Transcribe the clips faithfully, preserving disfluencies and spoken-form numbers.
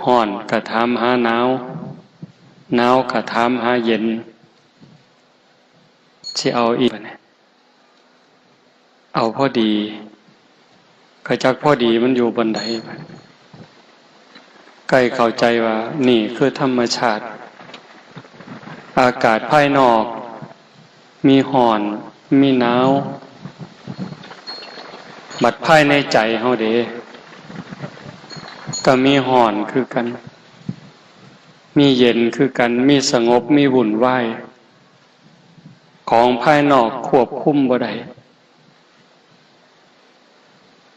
ฮ้อนก็ถามหาหนาว หนาวก็ถามหาเย็น สิเอาอีก เอาพอดี ก็จักพอดีมันอยู่บ่อนใด ใกล้เข้าใจว่านี่คือธรรมชาติ อากาศภายนอก มีฮ้อน มีหนาว บัดภายในใจเฮาเด้ ก็มีฮ้อนคือกัน มีเย็นคือกัน มีสงบ มีวุ่นวาย ของภายนอกควบคุมบ่ได้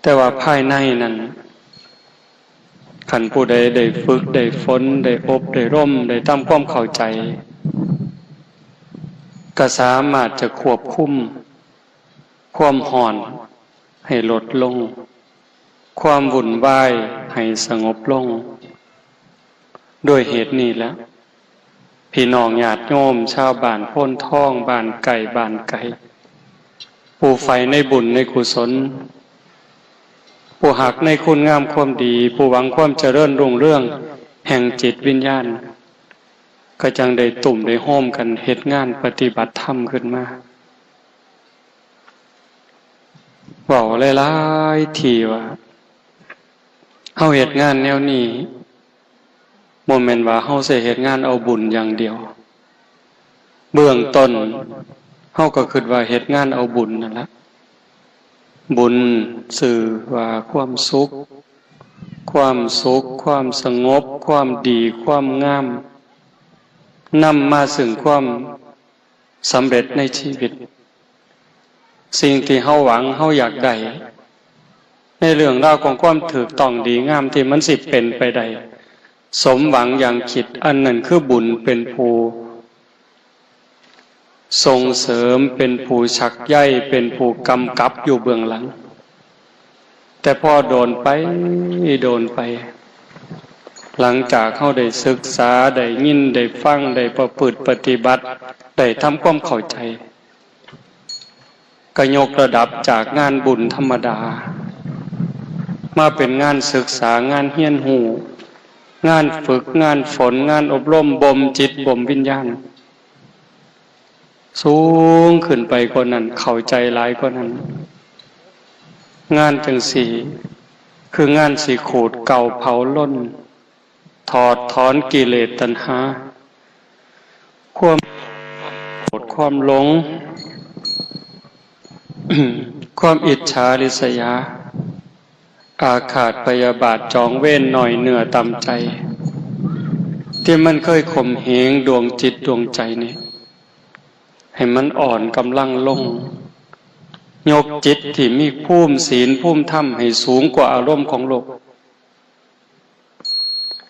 แต่ว่าภายในนั้น คันผู้ใดได้ฝึก ได้ฝน ได้อบ ได้รม ได้ทำความเข้าใจ ก็สามารถจะควบคุม ความฮ้อนให้ลดลง ความวุ่นวายให้สงบลง ด้วยเหตุนี้แหละ พี่น้องญาติโยม ชาวบ้านโพนทอง บ้านใกล้ บ้านไกล ผู้ใฝ่ในบุญในกุศล ผู้ฮักในคุณงามความดี ผู้หวังความเจริญรุ่งเรืองแห่งจิตวิญญาณ ก็จั่งได้ตุ้มได้โฮมกันเฮ็ดงานปฏิบัติธรรมขึ้นมา เว้าหลายๆ ที่ว่า เฮาเฮ็ดงานแนวนี้ บ่แม่นว่าเฮาสิเฮ็ดงานเอาบุญอย่างเดียว เบื้องต้น เฮาก็คิดว่าเฮ็ดงานเอาบุญนั่นละ บุญชื่อว่าความสุข ความสุข ความสงบ ความดี ความงาม นำมาซึ่งความสำเร็จในชีวิต สิ่งที่เฮาหวัง เฮาอยากได้ ในเรื่องราวของความถูกต้องดีงามที่มันสิเป็นไปได้ สมหวังอย่างคิด อันนั้นคือบุญเป็นผู้ส่งเสริม เป็นผู้ชักใย เป็นผู้กำกับอยู่เบื้องหลัง แต่พอโดนไป โดนไป หลังจากเฮาได้ศึกษา ได้ยิน ได้ฟัง ได้ประพฤติปฏิบัติ ได้ทำความเข้าใจ ก็ยกระดับจากงานบุญธรรมดา มาเป็นงานศึกษา งานเฮียนฮู้ งานฝึก งานฝน งานอบรม บ่มจิต บ่มวิญญาณ สูงขึ้นไปกว่านั้น เข้าใจหลายกว่านั้น งานจั่งซี้ คืองานสิขูดเกลาเผาลน ถอดถอนกิเลสตัณหา ความโกรธ ความหลง ความอิจฉาริษยา อาฆาตพยาบาท จองเวร น้อยเนื้อต่ำใจ ที่มันเคยข่มเหงดวงจิตดวงใจนี่ ให้มันอ่อนกำลังลง ยกจิตที่มีภูมิศีล ภูมิธรรม ให้สูงกว่าอารมณ์ของโลก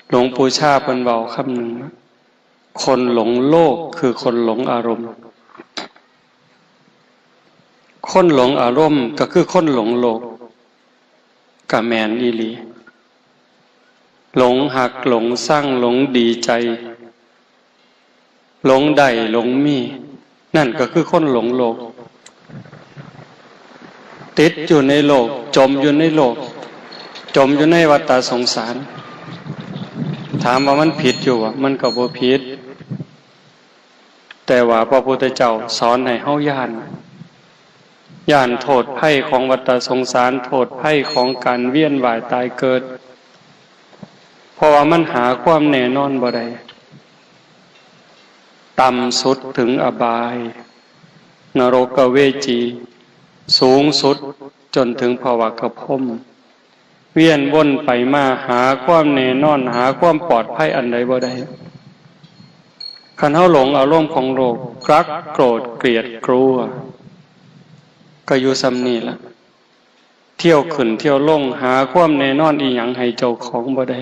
หลวงปู่ชาเพิ่นเว้าคำหนึ่งว่า คนหลงโลกคือคนหลงอารมณ์ คนหลงอารมณ์ก็คือคนหลงโลก ก็แม่นอีหลี หลงฮัก หลงซัง หลงดีใจ หลงได้ หลงมี นั่นก็คือคนหลงโลก ติดอยู่ในโลก จมอยู่ในโลก จมอยู่ในวัฏฏะสงสาร ถามว่ามันผิดอยู่บ่ มันก็บ่ผิด แต่ว่าพระพุทธเจ้าสอนให้เฮาย้าน ย้านโทษภัยของวัฏฏะสงสาร โทษภัยของการเวียนว่ายตายเกิด เพราะว่ามันหาความแน่นอนบ่ได้ ต่ำสุดถึงอบาย นรกเวจี สูงสุดจนถึงภวกพรหม เวียนวนไปมาหาความแน่นอน หาความปลอดภัยอันใดบ่ได้ คันเฮาหลงอารมณ์ของโลก รัก โกรธ เกลียด กลัว ก็อยู่ส่ำนี้ล่ะ เที่ยวขึ้นเที่ยวลง หาความแน่นอนอีหยังให้เจ้าของบ่ได้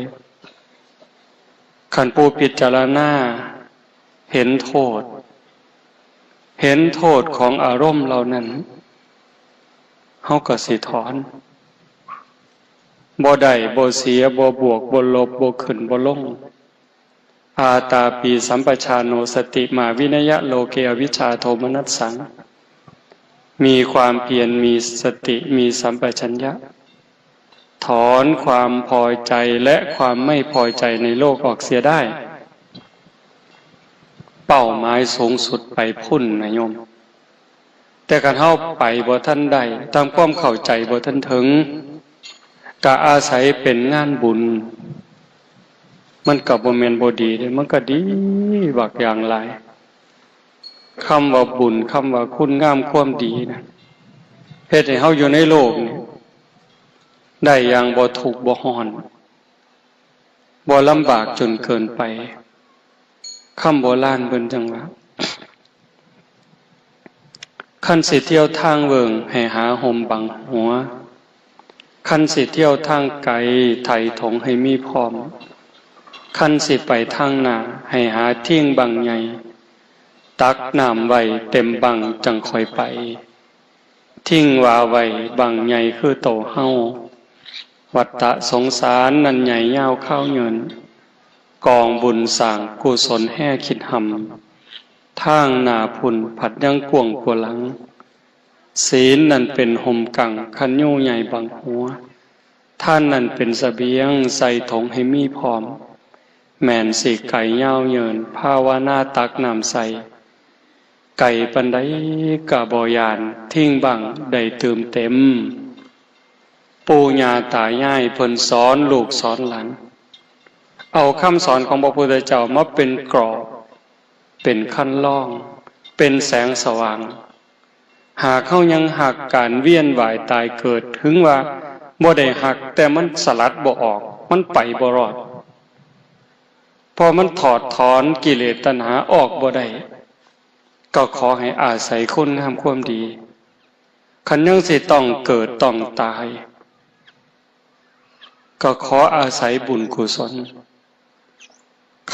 คันผู้พิจารณาเห็นโทษ เห็นโทษของอารมณ์เหล่านั้น เฮาก็สิถอน บ่ได้ บ่เสีย บ่บวก บ่ลบ บ่ขึ้น บ่ลง อาตาปีสัมปชาโน สติมาวินยะโลเก อวิชชาโทมนัสสัง มีความเพียร มีสติ มีสัมปชัญญะ ถอนความพอใจและความไม่พอใจในโลกออกเสียได้ เป้าหมายสูงสุดไปพุ้นนะโยม แต่คันเฮาไปบ่ทันได้ ตามความเข้าใจบ่ทันถึง ก็อาศัยเป็นงานบุญ มันก็บ่แม่นบ่ดีเด้ มันก็ดีบักอย่างหลาย คำว่าบุญ คำว่าคุณงามความดีนะ เฮ็ดให้เฮาอยู่ในโลกนี่ ได้อย่างบ่ทุกข์บ่ร้อน บ่ลำบากจนเกินไป คำโบราณเพิ่นจั่งว่า คันสิเที่ยวทางเวิ้งให้หาฮ่มบังหัว คันสิเที่ยวทางไกไถถงให้มีพร้อม คันสิไปทางหน้าให้หาทิ่งบั้งใหญ่ ตักน้ำไว้เต็มบั้งจั่งค่อยไป ทิ่งว่าไว้บั้งใหญ่คือโตเฮา วัฏฏะสงสารนั้นใหญ่ยาวคาวยืน กองบุญสร้างกุศลแฮ่คิดหำ ทางหน้าพุ้นผัดยังกว้างกว่าหลัง ศีลนั้นเป็นฮ่มกั้งคันยูใหญ่บังหัว ทานนั้นเป็นเสบียงใส่ถงให้มีพร้อม แม่นสิไกยาวยืน ภาวนาตักน้ำใส่ ไกปานใดก็บ่ย้าน ทิ่งบั้งได้ตื่มเต็ม ปู่ย่าตายายเพิ่นสอนลูกสอนหลาน เอาคำสอนของพระพุทธเจ้ามาเป็นกรอบ เป็นคันลอง เป็นแสงสว่าง หากเฮายังฮักการเวียนว่ายตายเกิด ถึงว่าบ่ได้ฮัก แต่มันสลัดบ่ออก มันไปบ่รอด เพราะมันถอดถอนกิเลสตัณหาออกบ่ได้ ก็ขอให้อาศัยคุณงามความดี คันยังสิต้องเกิดต้องตาย ก็ขออาศัยบุญกุศล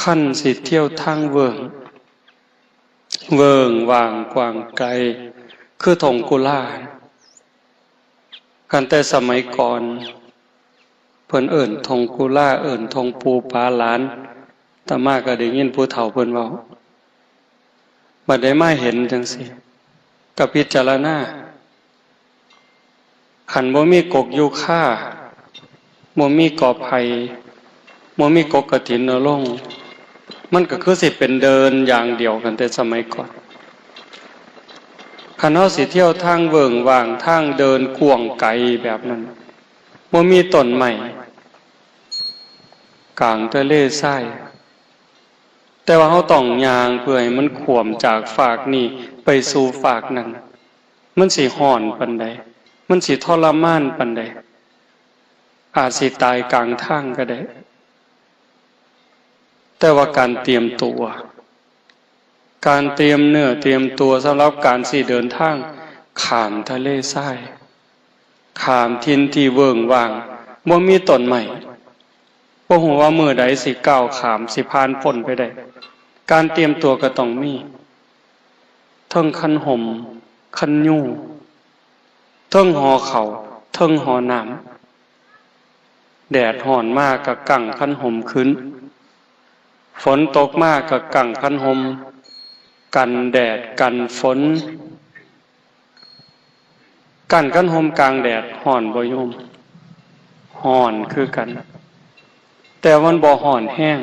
คันสิเที่ยวทางเวิ้ง เวิ้งว่างกว้างไกล คือถงกุลา คันแต่สมัยก่อน เพิ่นเอิ้นถงกุลา เอิ้นถงปู่ป๋าหลาน อาตมาก็ได้ยินผู้เฒ่าเพิ่นเว้า บัดได้มาเห็นจั่งซี้ ก็พิจารณา คันบ่มีกกยูคา บ่มีกอไผ่ บ่มีกกกฐินนรงค์ มันก็คือสิเป็นเดินอย่างเดียวกันแต่สมัยก่อน คันเฮาสิเที่ยวทางเวิ้งว่าง ทางเดินกว้างไกลแบบนั้น บ่มีต้นไม้ กลางทะเลทราย แต่ว่าเฮาต้องย่างเพื่อให้มันข้ามจากฟากนี้ไปสู่ฟากนั้น มันสิร้อนปานใด มันสิทรมานปานใด อาจสิตายกลางทางก็ได้ แต่ว่าการเตรียมตัว การเตรียมเนื้อเตรียมตัวสำหรับการสิเดินทางข้ามทะเลทราย ข้ามถิ่นที่เวิ้งว่าง บ่มีต้นไม้ บ่ฮู้ว่ามื้อใดสิก้าวข้าม สิผ่านพ้นไปได้ การเตรียมตัวก็ต้องมี เทิงคันฮ่ม คันยู เทิงห่อข้าว เทิงห่อน้ำ แดดร้อนมาก็กังคันฮ่มขึ้น ฝนตกมาก็กังคันฮ่ม กันแดดกันฝน กังคันฮ่มกลางแดดร้อนบ่โยม ร้อนคือกัน แต่มันบ่ร้อนแฮง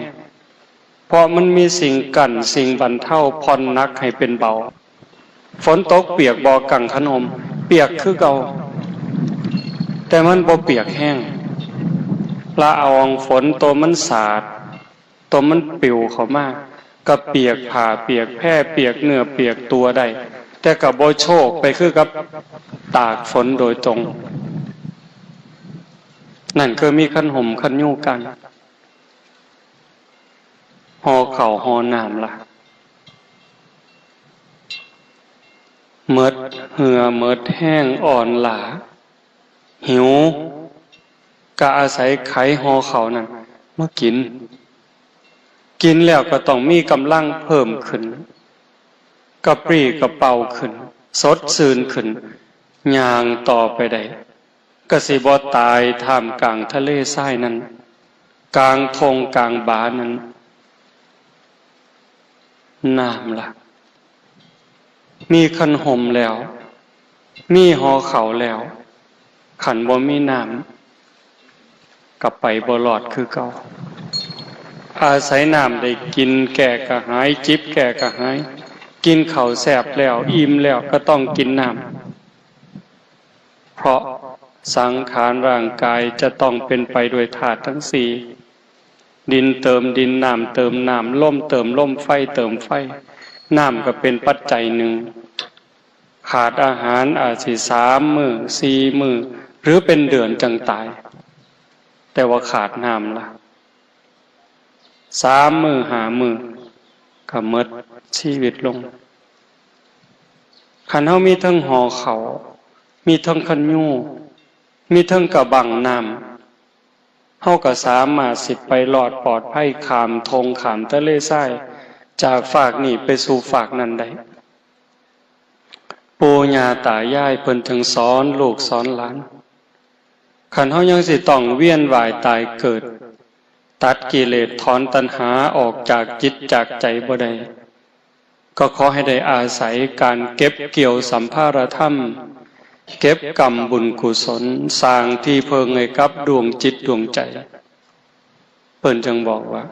เพราะมันมีสิ่งกั้น สิ่งบรรเทา ผ่อนหนักให้เป็นเบา ฝนตกเปียกบ่กังคันฮ่ม เปียกคือเก่า แต่มันบ่เปียกแฮง ละอองฝนโตมันสาด โตมันปลิวเข้ามา ก็เปียกผ้า เปียกแพ เปียกเนื้อ เปียกตัวได้ แต่ก็บ่โชกไปคือกับตากฝนโดยตรง นั่นคือมีคันฮ่มคันยูกัง ห่อข้าวห่อน้ำล่ะ หมดเหื่อหมดแฮงอ่อนล้า หิว ก็อาศัยไขห่อข้าวนั้นมากิน กินแล้วก็ต้องมีกำลังเพิ่มขึ้น กระปรี้กระเปร่าขึ้น สดชื่นขึ้น ย่างต่อไปได้ ก็สิบ่ตายท่ามกลางทะเลทรายนั้น กลางท่งกลางบานั้น น้ำล่ะ มีคันฮ่มแล้ว มีห่อข้าวแล้ว คันบ่มีน้ ก็ไปบ่รอดคือเก่า อาศัยน้ำได้กินแก้กระหาย จิบแก้กระหาย กินข้าวแซ่บแล้ว อิ่มแล้วก็ต้องกินน้ำ เพราะสังขารร่างกายจะต้องเป็นไปด้วยธาตุทั้งสี่ ดินเติมดิน น้ำเติมน้ำ ลมเติมลม ไฟเติมไฟ น้ำก็เป็นปัจจัยหนึ่ง ขาดอาหารอาจสิสามมื้อ สี่มื้อ หรือเป็นเดือนจั่งตาย แต่ว่าขาดน้ำล่ะ สามมื้อ ห้ามื้อ ก็หมดชีวิตลง คันเฮามีเทิงห่อข้าว มีเทิงคันยู มีเทิงกะบั้งน้ำ เฮาก็สามารถสิไปรอดปลอดภัยข้ามท่งข้ามทะเลทราย จากฟากนี้ไปสู่ฟากนั้นได้ ปู่ย่าตายายเพิ่นจึงสอนลูกสอนหลาน คันเฮายังสิต้องเวียนว่ายตายเกิด ตัดกิเลสถอนตัณหาออกจากจิตจากใจบ่ได้ ก็ขอให้ได้อาศัยการเก็บเกี่ยวสัมภารธรรม เก็บกำบุญกุศล สร้างที่เพิ่งให้กับดวงจิตดวงใจ เพิ่นจึงบอกว่า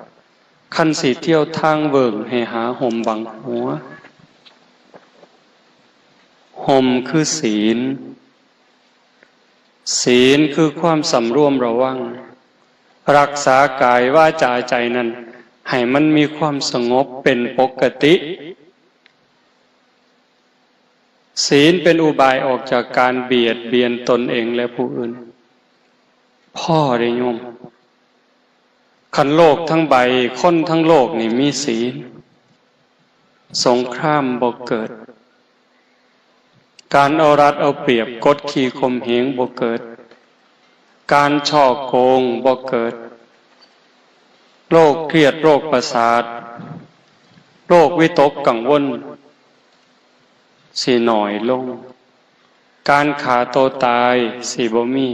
คันสิเที่ยวทางเบิ่งให้หาห่มบังหัว ห่มคือศีล ศีลคือความสำรวมระวัง รักษากายวาจาใจนั้น ให้มันมีความสงบเป็นปกติ ศีลเป็นอุบายออกจากการเบียดเบียนตนเองและผู้อื่น พ่อได้โยม คันโลกทั้งใบ คนทั้งโลกนี่มีศีล สงครามบ่เกิด การเอารัดเอาเปรียบกดขี่ข่มเหงบ่เกิด การฉ้อโกงบ่เกิด โรคเครียดโรคประสาท โรควิตกกังวล สิน้อยลง การฆ่าตัวตายสิบ่มี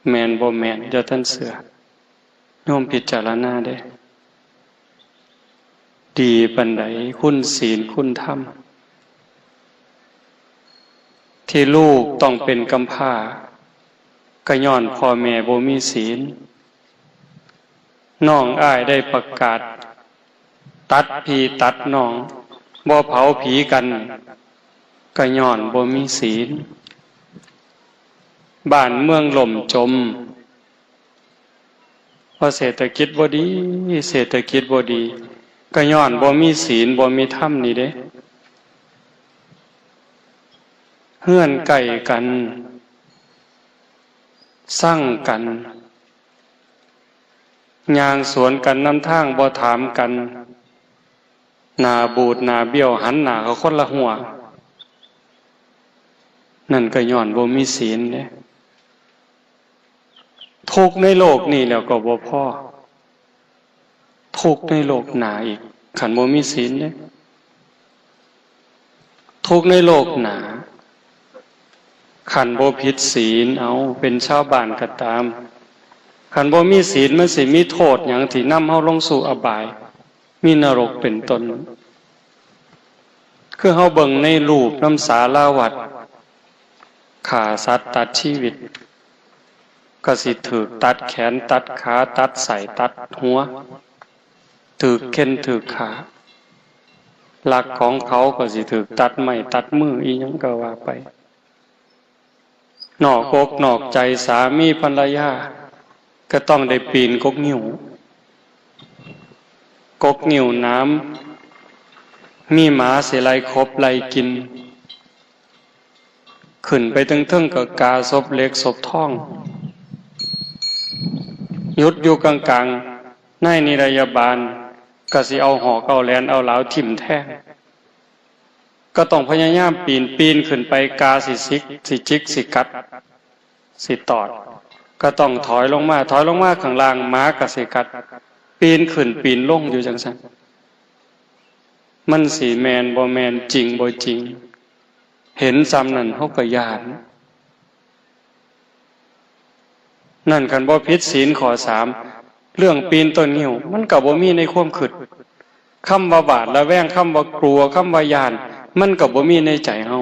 แม่นบ่แม่น อย่าท่านเชื่อ โยมพิจารณาเด้ ดีปานใดคุณศีลคุณธรรม ที่ลูกต้องเป็นกำพร้า ก็ย้อนพ่อแม่บ่มีศีล น้องอ้ายได้ประกาศ ตัดพี่ตัดน้อง บ่เผาผีกัน ก็ย้อนบ่มีศีล บ้านเมืองล่มจม เพราะเศรษฐกิจบ่ดี เศรษฐกิจบ่ดี ก็ย้อนบ่มีศีล บ่มีธรรมนี่เด้ เฮือนใกล้กัน ซังกัน ย่างสวนกันนำทาง บ่ถามกัน หน้าบูดหน้าเบี้ยว หันหน้าเขาคนละหัว นั่นก็ย้อนบ่มีศีลเด้ ทุกข์ในโลกนี้แล้วก็บ่พอ ทุกข์ในโลกหน้าอีก คันบ่มีศีลเด้ ทุกข์ในโลกหน้า คันบ่ผิดศีล เอา เป็นชาวบ้านก็ตาม คันบ่มีศีล มันสิมีโทษหยังที่นำเฮาลงสู่อบาย มีนรกเป็นต้น คือเฮาเบิ่งในรูปนำศาลาวัด ฆ่าสัตว์ตัดชีวิต ก็สิถูกตัดแขนตัดขาตัดไส้ตัดหัว ถูกเฆ่นถูกฆ่า ลักของเขาก็สิถูกตัดไม้ตัดมือ อีหยังก็ว่าไป นอกอกนอกใจสามีภรรยา ก็ต้องได้ปีนกกงิ้ว กกงิ้วหนาม มีหมาสิไล่ขบไล่กิน ขึ้นไปเทิงๆ ก็กาศพเหล็กศพทอง หยุดอยู่กลางๆ นายนิรยาบาล ก็สิเอาหอกเอาแหลนเอาหลาวถิ่มแทง ก็ต้องพยายามปีน ปีนขึ้นไป กาสิสิก สิจิก สิกัด สิตอด ก็ต้องถอยลงมา ถอยลงมาข้างล่าง หมาก็สิกัด ปีนขึ้นปีนลงอยู่จั่งซั้น มันสิแม่นบ่แม่น จริงบ่จริง เห็นส่ำนั้นเฮาก็ย้าน นั่นคันบ่ผิดศีลข้อสาม เรื่องปีนต้นงิ้ว มันก็บ่มีในความคิด คำว่าหวาดระแวง คำว่ากลัว คำว่าย้าน มันก็บ่มีในใจเฮา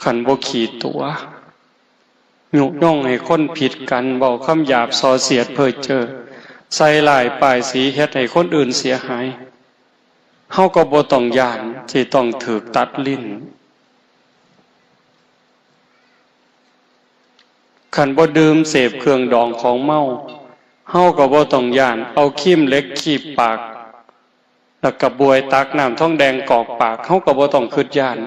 คันบ่ขีดตั๋ว ยุยงให้คนผิดกัน เว้าคำหยาบส่อเสียดเพ้อเจ้อ ใส่ร้ายป้ายสี เฮ็ดให้คนอื่นเสียหาย เฮาก็บ่ต้องย้านสิต้องถูกตัดลิ้น คันบ่ดื่มเสพเครื่องดองของเมา เฮาก็บ่ต้องย้าน เอาครีมเหล็กคีบปาก แล้วก็บวยตักน้ำทองแดงกอกปาก เฮาก็บ่ต้องคิดย้าน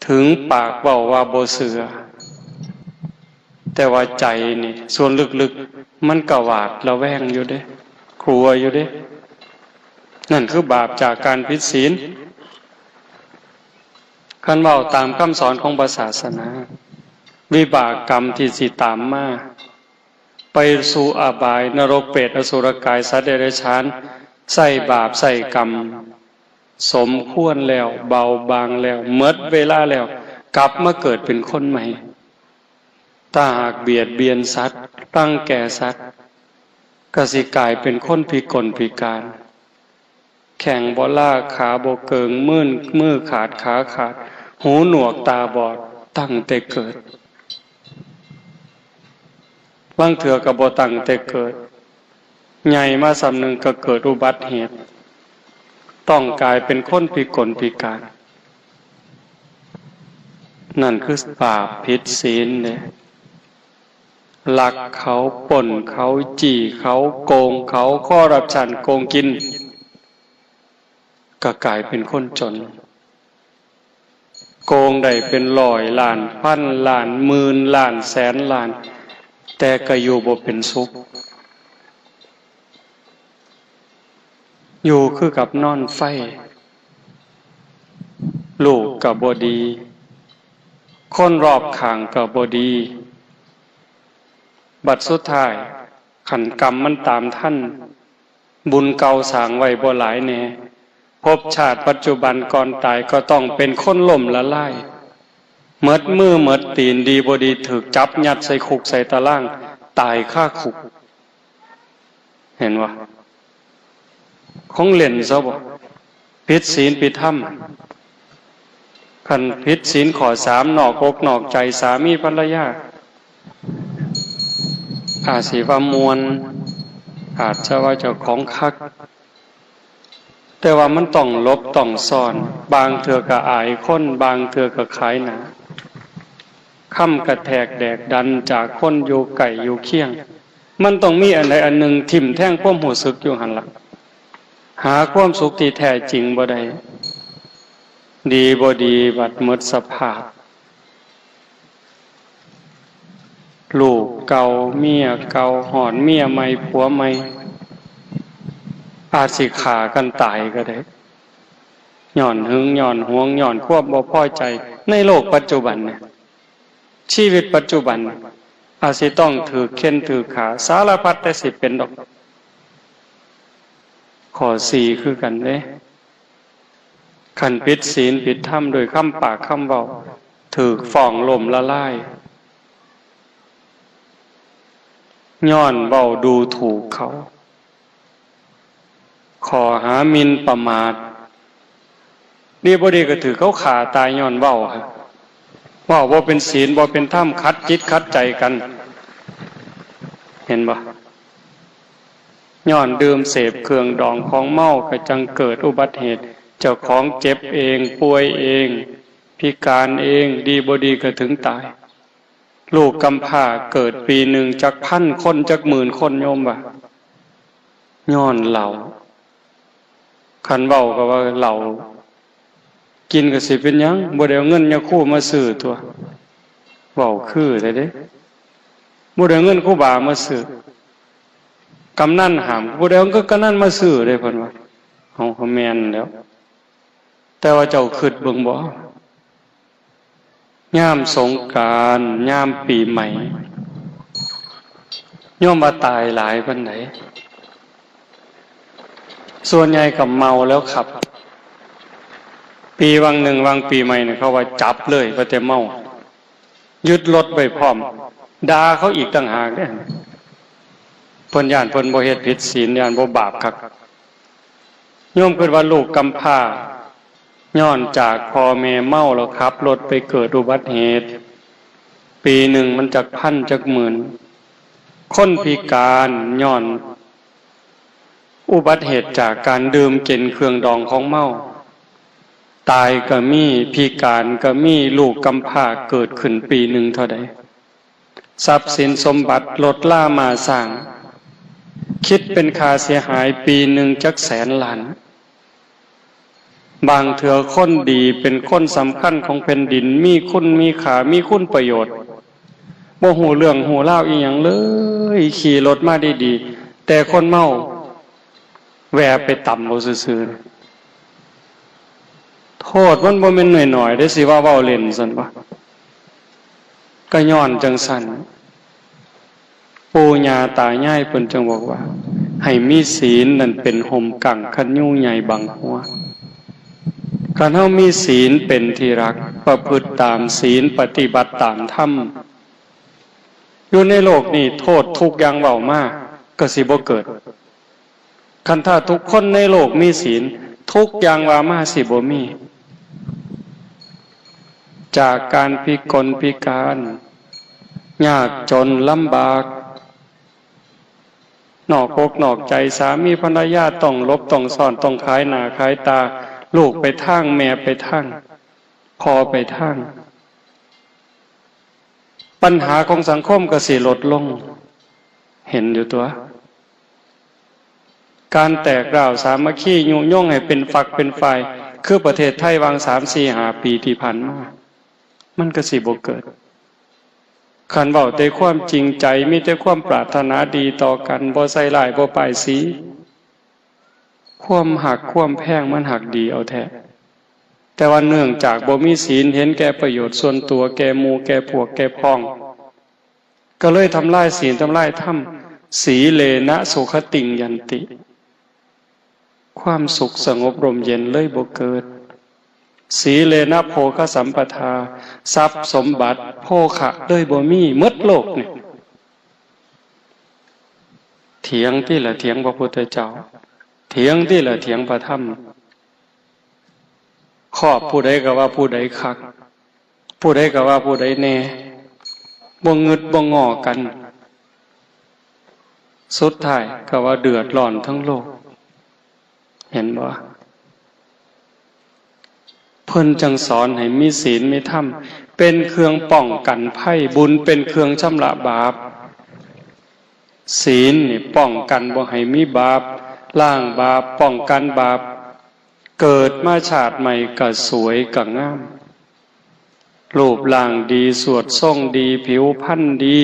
ถึงปากเว้าว่าบ่เชื่อ แต่ว่าใจนี่ ส่วนลึกๆ มันก็หวาดระแวงอยู่เด้ กลัวอยู่เด้ นั่นคือบาปจากการผิดศีล คันเว้าตามคำสอนของพระศาสนา วิบากกรรมที่สิตามมา ไปสู่อบาย นรก เปรต อสุรกาย สัตว์เดรัจฉาน ใส่บาปใส่กรรม สมควรแล้ว เบาบางแล้ว หมดเวลาแล้ว กลับมาเกิดเป็นคนใหม่ ถ้าหากเบียดเบียนสัตว์ รังแกสัตว์ ก็สิกลายเป็นคนพิกลพิการ แข้งบ่ลา ขาบ่เกิง มือ มือขาด ขาขาด หูหนวก ตาบอด ตั้งแต่เกิด ลางเทื่อก็บ่ตั้งแต่เกิด ใหญ่มาส่ำหนึ่งก็เกิดอุบัติเหตุ ต้องกลายเป็นคนพิกลพิการ นั่นคือบาปผิดศีลเด้ ลักเขา ปล้นเขา จี้เขา โกงเขา คอร์รัปชัน โกงกิน ก็กลายเป็นคนจน โกงได้เป็นร้อยล้าน พันล้าน หมื่นล้าน แสนล้าน แต่ก็อยู่บ่เป็นสุข อยู่คือกับนอนไฟ ลูกก็บ่ดี คนรอบข้างก็บ่ดี บัดสุดท้าย คันกรรมมันตามทัน บุญเก่าสร้างไว้บ่หลายแน่ ภพชาติปัจจุบันก่อนตายก็ต้องเป็นคนล้มละลาย หมดมือหมดตีน ดีบ่ดีถูกจับยัดใส่คุกใส่ตาราง ตายคาคุก เห็นบ่ ของเล่นซะบ่ ผิดศีลผิดธรรม คันผิดศีลข้อสาม นอกอกนอกใจสามีภรรยา อาจสิว่าม่วน อาจจะว่าเจ้าของคัก แต่ว่ามันต้องหลบต้องซ่อน บางเทื่อก็อายคน บางเทื่อก็ขายหน้า คำกระแทกแดกดันจากคนอยู่ใกล้อยู่เคียง มันต้องมีอันใดอันหนึ่งทิ่มแทงความรู้สึกอยู่หั่นล่ะ หาความสุขที่แท้จริงบ่ได้ ดีบ่ดีบัดหมดสภาพ ลูกเก่า เมียเก่า ฮอดเมียใหม่ ผัวใหม่ อาจสิฆ่ากันตายก็ได้ ย้อนหึง ย้อนหวง ย้อนความบ่พอใจ ในโลกปัจจุบันเนี่ย ชีวิตปัจจุบัน อาจสิต้องถูกเฆ่นถูกฆ่า สารพัดแต่สิเป็นดอก ข้อสี่คือกันเด้ คันผิดศีลผิดธรรมโดยคำปากคำเว้า ถูกฟ้องล้มละลาย ย้อนเว้าดูถูกเขา ข้อหาหมิ่นประมาท ดีบ่ดีก็ถูกเขาฆ่าตายย้อนเว้า เว้าบ่เป็นศีล บ่เป็นธรรม ขัดจิตขัดใจกัน เห็นบ่ ย้อนดื่มเสพเครื่องดองของเมาก็จั่งเกิดอุบัติเหตุ เจ้าของเจ็บเอง ป่วยเอง พิการเอง ดีบ่ดีก็ถึงตาย ลูกกำพร้าเกิดปีหนึ่งจักพันคน จักหมื่นคน โยมว่า ย้อนเหล้า คันเว้าก็ว่าเหล้า กินก็สิเป็นหยัง บ่ได้เอาเงินยาคูมาซื้อตั๊ว เว้าคือแท้เด้ บ่ได้เอาเงินครูบามาซื้อ กำนันห้าม บ่ได้เอาเงินกำนันมาซื้อเด้ เพิ่นว่า เอา ก็แม่นแล้ว แต่ว่าเจ้าคิดเบิ่งบ่ ยามสงกรานต์ ยามปีใหม่ โยมว่าตายหลายปานใด ส่วนใหญ่ก็เมาแล้วขับ ปีวังหนึ่งวังปีใหม่เนี่ย เขาว่าจับเลย ว่าแต่เมา ยึดรถไว้พร้อม ด่าเขาอีกต่างหากเด้ เพิ่นย้านเพิ่นบ่เฮ็ดผิดศีล ย้านบ่บาปคัก โยมคิดว่าลูกกำพร้า ย้อนจากพ่อแม่เมาแล้วขับรถไปเกิดอุบัติเหตุ ปีหนึ่งมันจักพันจักหมื่น คนพิการย้อนอุบัติเหตุจากการดื่มกินเครื่องดองของเมา ตายก็มี พิการก็มี ลูกกำพร้าเกิดขึ้นปีหนึ่งเท่าใด ทรัพย์สินสมบัติรถรามาสร้าง คิดเป็นค่าเสียหายปีหนึ่งจักแสนล้าน บางเทื่อคนดีเป็นคนสำคัญของแผ่นดิน มีคุณมีค่า มีคุณประโยชน์ บ่ฮู้เรื่องฮู้ราวอีหยังเลย ขี่รถมาดีๆ แต่คนเมาแวะไปตำเอาซื่อๆ โทษมันบ่แม่นน้อยๆ เด้ สิว่าเว้าเล่นซั่นบ่ ก็ย้อนจั่งซั้น ปู่ย่าตายายเพิ่นจึงบอกว่า ให้มีศีลนั่นเป็นฮ่มกั้งคันยูใหญ่บังหัว คันเฮามีศีลเป็นที่รัก ประพฤติตามศีล ปฏิบัติตามธรรม อยู่ในโลกนี้โทษทุกข์อย่างเว้ามาก็สิบ่เกิด คันถ้าทุกคนในโลกมีศีล ทุกข์อย่างว่ามาสิบ่มี จากการพิกลพิการ ยากจนลำบาก นอกอกนอกใจ สามีภรรยาต้องหลบต้องซ่อน ต้องขายหน้าขายตา ลูกไปทาง แม่ไปทาง พ่อไปทาง ปัญหาของสังคมก็สิลดลง เห็นอยู่ตัว การแตกร้าวสามัคคียุยงให้เป็นฝักเป็นฝ่าย คือประเทศไทยหว่างสามสี่ห้าปีที่ผ่านมา มันก็สิบ่เกิด คันเว้าแต่ความจริงใจ มีแต่ความปรารถนาดีต่อกัน บ่ใส่ร้าย บ่ป้ายสี ความฮักความแพงมันฮักดีเอาแท้ แต่ว่าเนื่องจากบ่มีศีล เห็นแก่ประโยชน์ส่วนตัว แก่หมู่แก่พวกแก่พ้อง ก็เลยทำลายศีลทำลายธรรม สีเลนะสุขติงยันติ ความสุขสงบร่มเย็นเลยบ่เกิด สีเลนะโภคสัมปทา ทรัพย์สมบัติโภคะเลยบ่มี หมดโลกนี่ เถียงติล่ะ เถียงพระพุทธเจ้า เถียงติล่ะ เถียงพระธรรม ครอบผู้ใดก็ว่าผู้ใดคัก ผู้ใดก็ว่าผู้ใดแน่ บ่งึดบ่งอกัน สุดท้ายก็ว่าเดือดร้อนทั้งโลก เห็นบ่ เพิ่นจั่งสอนให้มีศีลมีธรรม เป็นเครื่องป้องกันภัย บุญเป็นเครื่องชำระบาป ศีลนี่ป้องกันบ่ให้มีบาป ล้างบาป ป้องกันบาป เกิดมาชาติใหม่ก็สวยก็งาม รูปร่างดี สวดทรงดี ผิวพรรณดี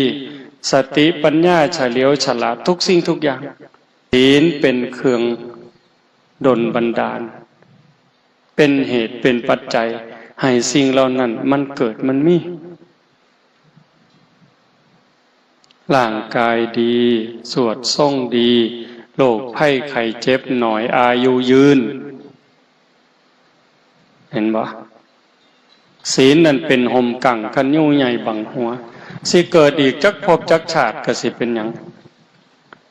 สติปัญญาเฉลียวฉลาดทุกสิ่งทุกอย่าง ศีลเป็นเครื่องดลบันดาล เป็นเหตุเป็นปัจจัยให้สิ่งเหล่านั้นมันเกิดมันมี ร่างกายดี สวดทรงดี โรคภัยไข้เจ็บหน่อย อายุยืน เห็นบ่ ศีลนั่นเป็นฮ่มกั้งคันยูใหญ่บังหัว สิเกิดอีกจักภพจักชาติก็สิเป็นหยัง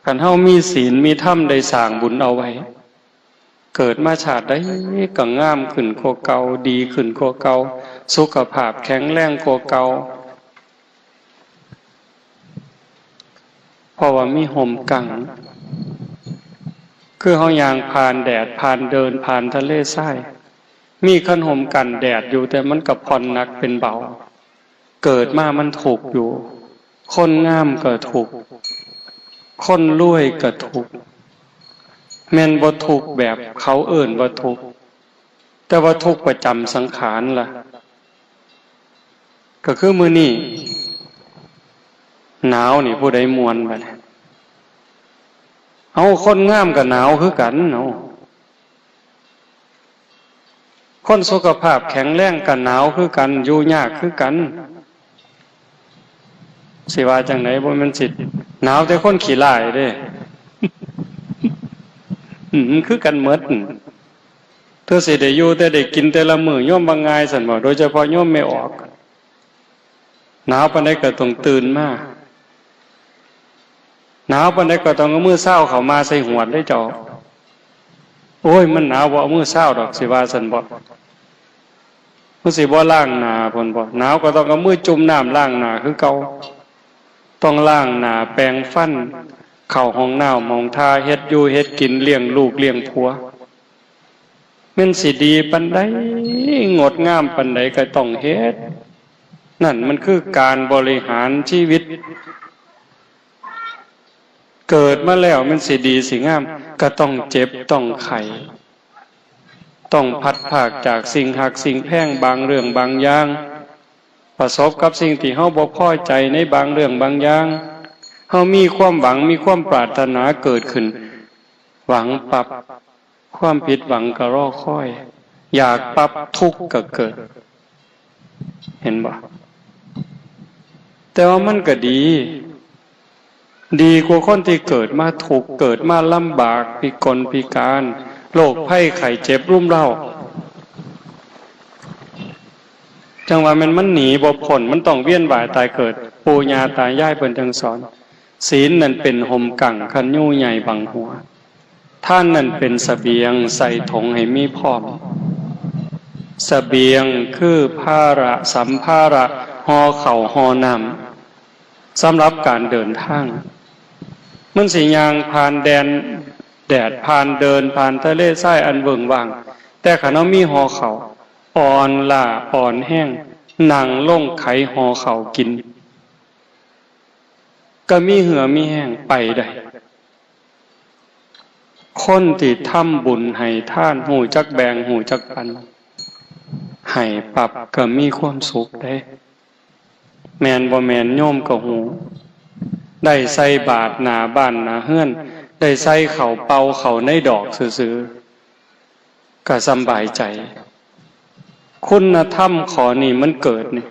คันเฮามีศีลมีธรรมได้สร้างบุญเอาไว้ เกิดมาชาติใดก็งามขึ้นกว่าเก่า ดีขึ้นกว่าเก่า สุขภาพแข็งแรงกว่าเก่า เพราะว่ามีฮ่มกั้ง คือเฮาย่างผ่านแดด ผ่านเดิน ผ่านทะเลทราย มีคันฮ่มกั้นแดดอยู่ แต่มันก็ผ่อนหนักเป็นเบา เกิดมามันทุกข์อยู่ คนงามก็ทุกข์ คนรวยก็ทุกข์ แม่นบ่ทุกข์แบบเขาเอิ้นว่าทุกข์ แต่ว่าทุกข์ประจำสังขารล่ะ ก็คือมื้อนี้หนาวนี่ผู้ใดม่วนบัดนี้ เอาคนงามก็หนาวคือกัน เอา คนสุขภาพแข็งแรงก็หนาวคือกัน อยู่ยากคือกัน สิว่าจั่งใด บ่แม่นสิหนาวแต่คนขี้ร้ายเด้ อืม คือกันหมด เทื่อสิได้อยู่แต่ได้กินแต่ละมื้อ โยมว่าง่ายซั่นบ่ โดยเฉพาะโยมแม่ออก หนาวปานใดก็ต้องตื่นมา หนาวปานใดก็ต้องเอามือซาวเข้ามาใส่หวดเด้เจ้า โอ้ย มันหนาว บ่เอามือซาวดอก สิว่าซั่นบ่ มันสิบ่ล้างหน้าพุ้นบ่ หนาวก็ต้องเอามือจุ่มน้ำล้างหน้าคือเก่า ต้องล้างหน้า แปรงฟัน เข้าห้องน้ำห้องท่า เฮ็ดอยู่เฮ็ดกิน เลี้ยงลูกเลี้ยงผัว แม่นสิดีปานใด งดงามปานใดก็ต้องเฮ็ด นั่นมันคือการบริหารชีวิต เกิดมาแล้วมันสิดีสิงาม ก็ต้องเจ็บต้องไข้ ต้องพลัดพรากจากสิ่งฮักสิ่งแพงบางเรื่องบางอย่าง ประสบกับสิ่งที่เฮาบ่พอใจในบางเรื่องบางอย่าง เฮามีความหวังมีความปรารถนาเกิดขึ้น หวังปั๊บ ความผิดหวังก็รอคอย อยากปั๊บทุกข์ก็เกิด เห็นบ่ แต่ว่ามันก็ดี ดีกว่าคนที่เกิดมาทุกข์ เกิดมาลำบาก พิกลพิการ โรคภัยไข้เจ็บรุมเร้า จั่งว่าแม่นมันหนีบ่พ้น มันต้องเวียนว่ายตายเกิด ปู่ย่าตายายเพิ่นจั่งสอน ศีลนั่นเป็นฮ่มกั้ง คันยูใหญ่บังหัว ทานนั่นเป็นเสบียง ใส่ถงให้มีพร้อม เสบียงคือภาระ สัมภาระ ห่อข้าวห่อน้ำ สำหรับการเดินทาง มันสิย่างผ่านแดนแดด ผ่านเดิน ผ่านทะเลทรายอันเวิ้งว้าง แต่คันเฮามีห่อข้าว อ่อนล้าอ่อนแฮง นั่งลงไขห่อข้าวกิน ก็มีเหื่อมีแฮงไปได้ คนที่ทำบุญให้ทาน ฮู้จักแบ่ง ฮู้จักปัน ให้ปั๊บก็มีความสุขเด้ แม่นบ่แม่นโยมก็ฮู้ ได้ใส่บาตรหน้าบ้านหน้าเฮือน ได้ใส่ข้าวเปล่าเข้าในดอกซื่อๆ ก็สำบายใจ คุณธรรมข้อนี้มันเกิดนี่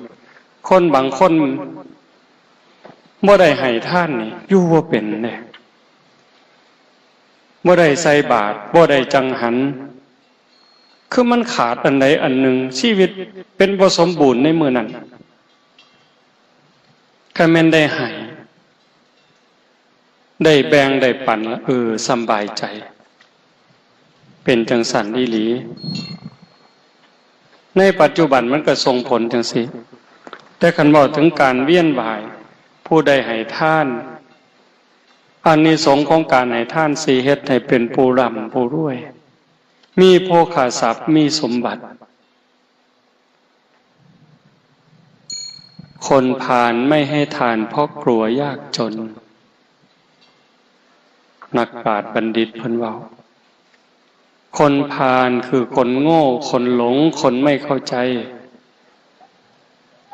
คนบางคนบ่ได้ให้ทานนี่ อยู่บ่เป็นเด้ บ่ได้ใส่บาตร บ่ได้จังหัน คือมันขาดอันใดอันหนึ่ง ชีวิตเป็นบ่สมบูรณ์ในมื้อนั้น คันแม่นได้ให้ ได้แบ่งได้ปันละ เออ สำบายใจ เป็นจั่งซั้นอีหลี ในปัจจุบันมันก็ส่งผลจั่งซี้ แต่คันเว้าถึงการเวียนว่าย ผู้ใดให้ทาน อานิสงส์ของการให้ทานสิเฮ็ดให้เป็นผู้ร่ำผู้รวย มีโภคทรัพย์ มีสมบัติ คนพาลไม่ให้ทานเพราะกลัวยากจน นักปราชญ์บัณฑิตเพิ่นเว้า คนพาลคือคนโง่ คนหลง คนไม่เข้าใจ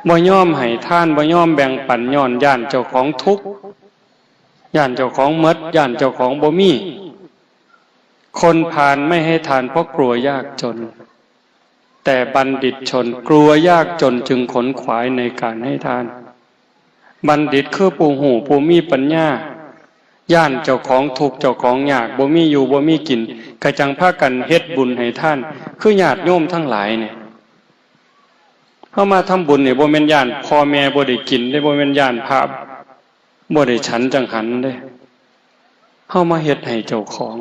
บ่ยอมให้ทาน บ่ยอมแบ่งปัน ย้อนย้านเจ้าของทุกข์ ย้านเจ้าของหมด ย้านเจ้าของบ่มี คนพาลไม่ให้ทานเพราะกลัวยากจน แต่บัณฑิตชนกลัวยากจนจึงขนขวายในการให้ทาน บัณฑิตคือผู้ฮู้ผู้มีปัญญา ย้านเจ้าของทุกข์เจ้าของยาก บ่มีอยู่บ่มีกิน ก็จั่งพากันเฮ็ดบุญให้ทาน คือญาติโยมทั้งหลายเนี่ย เฮามาทำบุญนี่บ่แม่นย้านพ่อแม่บ่ได้กินเด้ บ่แม่นย้านพระบ่ได้ฉันจั่งหันเด้ เฮามาเฮ็ดให้เจ้าของ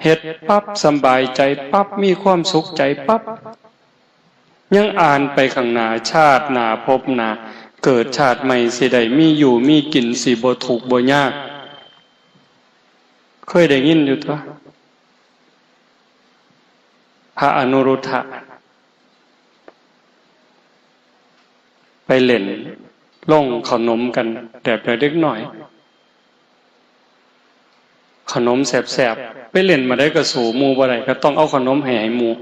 เฮ็ดปั๊บสำบายใจปั๊บ มีความสุขใจปั๊บ ยังอ่านไปข้างหน้า ชาติหน้าภพหน้า เกิดชาติใหม่สิได้มีอยู่มีกิน สิบ่ทุกข์บ่ยาก เคยได้ยินอยู่ตั๊ว พระอนุรุทธะ ไปเล่นโรงขนมกันแบบเด็กน้อย ขนมแซ่บๆ ไปเล่นมาได้ก็สู้หมู่บ่ได้ ก็ต้องเอาขนมให้ ให้หมู่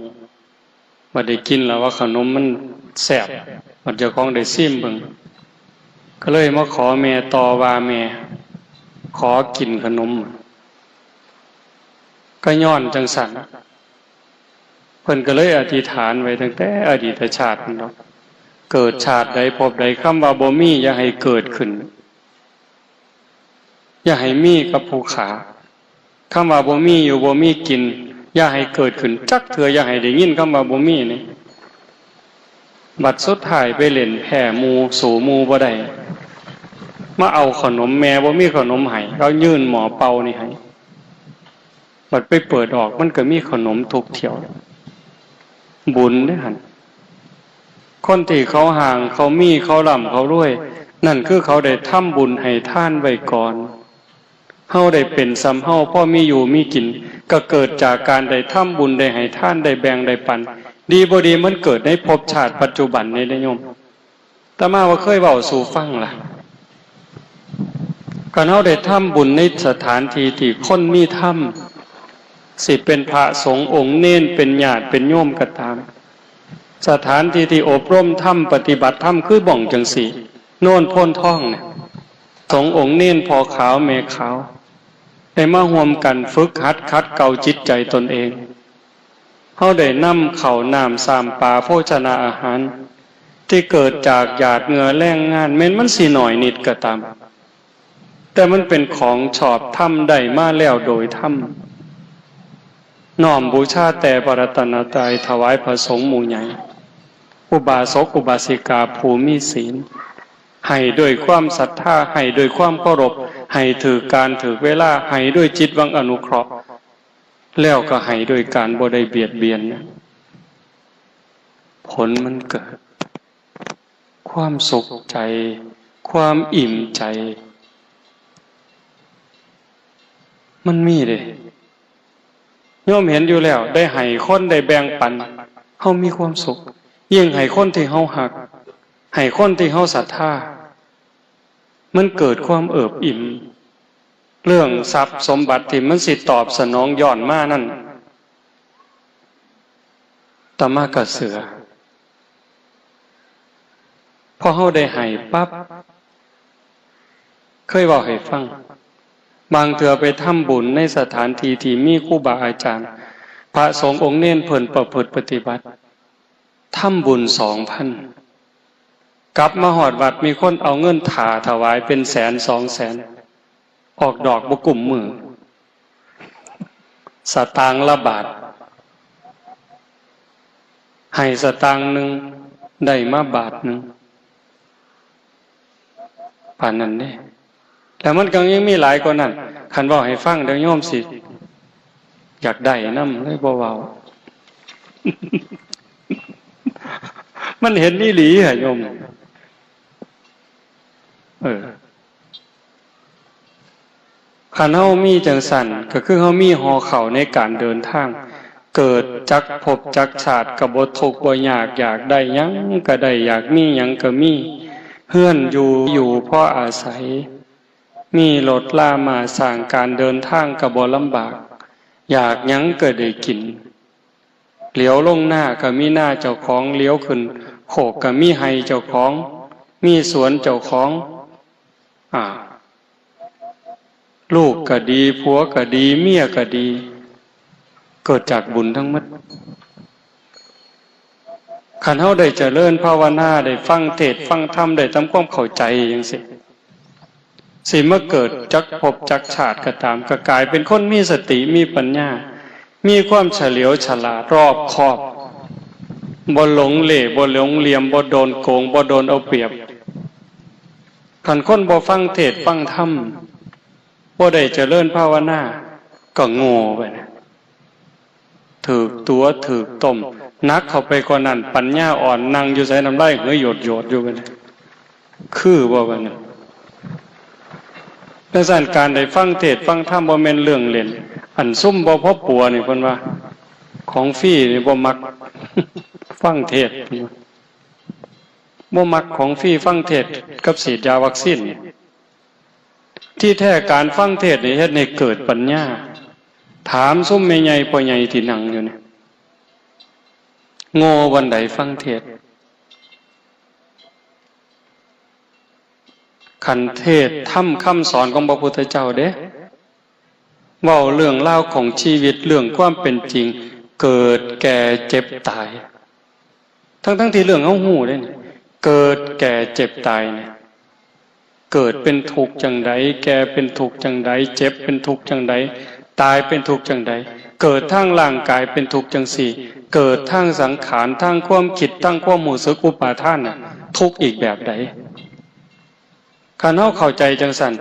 บัดได้กินแล้วว่าขนมมันแซ่บ บัดเจ้าของได้ซิมเบิ่ง ก็เลยมาขอแม่ต่อว่า แม่ ขอกินขนม ก็ย้อนจั่งซั้น เพิ่นก็เลยอธิษฐานไว้ตั้งแต่อดีตชาตินั่นดอก เกิดชาติใดภพใด คำว่าบ่มีอย่าให้เกิดขึ้น อย่าให้มีกับผู้ข้า คำว่าบ่มีอยู่บ่มีกิน อย่าให้เกิดขึ้นจักเทื่อ อย่าให้ได้ยินคำว่าบ่มีนี่ บัดสุดท้ายไปเล่นแพ้หมู่ สู้หมู่บ่ได้ มาเอาขนม แม่บ่มีขนมให้ เขายื่นหม้อเป่านี่ให้ บัดไปเปิดออก มันก็มีขนมทุกเที่ยว บุญเด้อหั่น คนที่เขาห่าง เขามี เขาร่ำ เขารวย นั่นคือเขาได้ทำบุญให้ทานไว้ก่อน เฮาได้เป็นส่ำเฮา พอมีอยู่มีกิน ก็เกิดจากการได้ทำบุญ ได้ให้ทาน ได้แบ่ง ได้ปัน ดีบ่ดีมันเกิดในภพชาติปัจจุบันนี่เด้โยม อาตมาว่าเคยเว้าสู่ฟังล่ะ คันเฮาได้ทำบุญในสถานที่ที่คนมีธรรม สิเป็นพระสงฆ์องค์เณร เป็นญาติเป็นโยมก็ตาม สถานที่ที่อบรมธรรม ปฏิบัติธรรม คือบ่องจั่งซี้ โนนโพนทองเนี่ย สงฆ์องค์เณร พ่อขาวแม่ขาว ได้มาร่วมกันฝึกหัดขัดเกลาจิตใจตนเอง เฮาได้นำข้าวน้ำซ้ำปลาโภชนาอาหาร ที่เกิดจากหยาดเหงื่อแรงงาน แม้นมันสิน้อยนิดก็ตาม แต่มันเป็นของชอบธรรม ได้มาแล้วโดยธรรม น้อมบูชาแต่พระรัตนตรัย ถวายพระสงฆ์หมู่ใหญ่ อุบาสกอุบาสิกาผู้มีศีล ให้ด้วยความศรัทธา ให้ด้วยความเคารพ ให้ถืกการถืกเวลา ให้ด้วยจิตหวังอนุเคราะห์ แล้วก็ให้ด้วยการบ่ได้เบียดเบียน ผลมันเกิด ความสุขใจ ความอิ่มใจ มันมีเด้ โยมเห็นอยู่แล้ว ได้ให้คน ได้แบ่งปัน เฮามีความสุข ยิ่งให้คนที่เฮาฮัก ให้คนที่เฮาศรัทธา มันเกิดความเอิบอิ่ม เรื่องทรัพย์สมบัติที่มันสิตอบสนองย้อนมานั่น อาตมาก็เชื่อ พอเฮาได้ให้ปั๊บ เคยเว้าให้ฟัง บางเทื่อไปทำบุญในสถานที่ที่มีครูบาอาจารย์ พระสงฆ์องค์เณรเพิ่นประพฤติปฏิบัติ ทำบุญสองพัน กลับมาฮอดวัดมีคนเอาเงินถ่าถวายเป็นแสนสองแสน ออกดอกบ่กุ้มมือ สตางค์ละบาท ให้สตางค์หนึ่ง ได้มาบาทหนึ่ง ปานนั้นเด้ แล้วมันก็ยังมีหลายกว่านั้น คันเว้าให้ฟังเดี๋ยวโยมสิ อยากได้นำเลยบ่เว้า มันเห็นอีหลีอะโยม เออ คันเฮามีจั่งซั้น ก็คือเฮามีห่อข้าวในการเดินทาง เกิดจักภพจักชาติก็บ่ทุกข์บ่ยาก อยากได้หยังก็ได้ อยากมีหยังก็มี เฮือนอยู่ อยู่พออาศัย มีรถราม้าช้าง การเดินทางก็บ่ลำบาก อยากหยังก็ได้กิน เหลียวลงนาก็มีนาเจ้าของ เหลียวขึ้นโคกก็มีไร่เจ้าของ มีสวนเจ้าของ อ่า ลูกก็ดี ผัวก็ดี เมียก็ดี เกิดจากบุญทั้งหมด คันเฮาได้เจริญภาวนา ได้ฟังเทศน์ฟังธรรม ได้ทำความเข้าใจจั่งซี้ สิมาเกิดจักภพจักชาติก็ตาม ก็กลายเป็นคนมีสติ มีปัญญา มีความเฉลียวฉลาด รอบคอบ บ่หลงเหล่ บ่หลงเหลี่ยม บ่โดนโกง บ่โดนเอาเปรียบ คันคนบ่ฟังเทศน์ฟังธรรม บ่ได้เจริญภาวนา ก็โง่ไปนะ ถืกตั๋วถืกต้ม หนักเข้าไปกว่านั้น ปัญญาอ่อน นั่งอยู่ไสน้ำลายเหยโยดๆอยู่บัดนี้ คือบ่บัดนี้ จั่งซั้น การได้ฟังเทศน์ฟังธรรมบ่แม่นเรื่องเล่น อันซุมบ่พอปัวนี่เพิ่นว่า ของฟรีนี่บ่มัก ฟังเทศน์ บ่มักของฟรี ฟังเทศน์กับฉีดยาวัคซีนนี่ ที่แท้การฟังเทศน์นี่เฮ็ดให้เกิดปัญญา ถามซุมแม่ใหญ่พ่อใหญ่ที่นั่งอยู่นี่ โง่บ่อนใดฟังเทศน์ คันเทศน์ธรรมคำสอนของพระพุทธเจ้าเด้ เว้าเรื่องราวของชีวิต เรื่องความเป็นจริง เกิดแก่เจ็บตาย ทั้งๆที่เรื่องเฮาฮู้เด้นี่ เกิดแก่เจ็บตายเนี่ย เกิดเป็นทุกข์จั่งใด แก่เป็นทุกข์จั่งใด เจ็บเป็นทุกข์จั่งใด ตายเป็นทุกข์จั่งใด เกิดทางร่างกายเป็นทุกข์จั่งซี้ เกิดทางสังขาร ทางความคิด ทางความรู้สึกอุปาทานน่ะ ทุกข์อีกแบบใด คันเฮาเข้าใจจั่งซั้น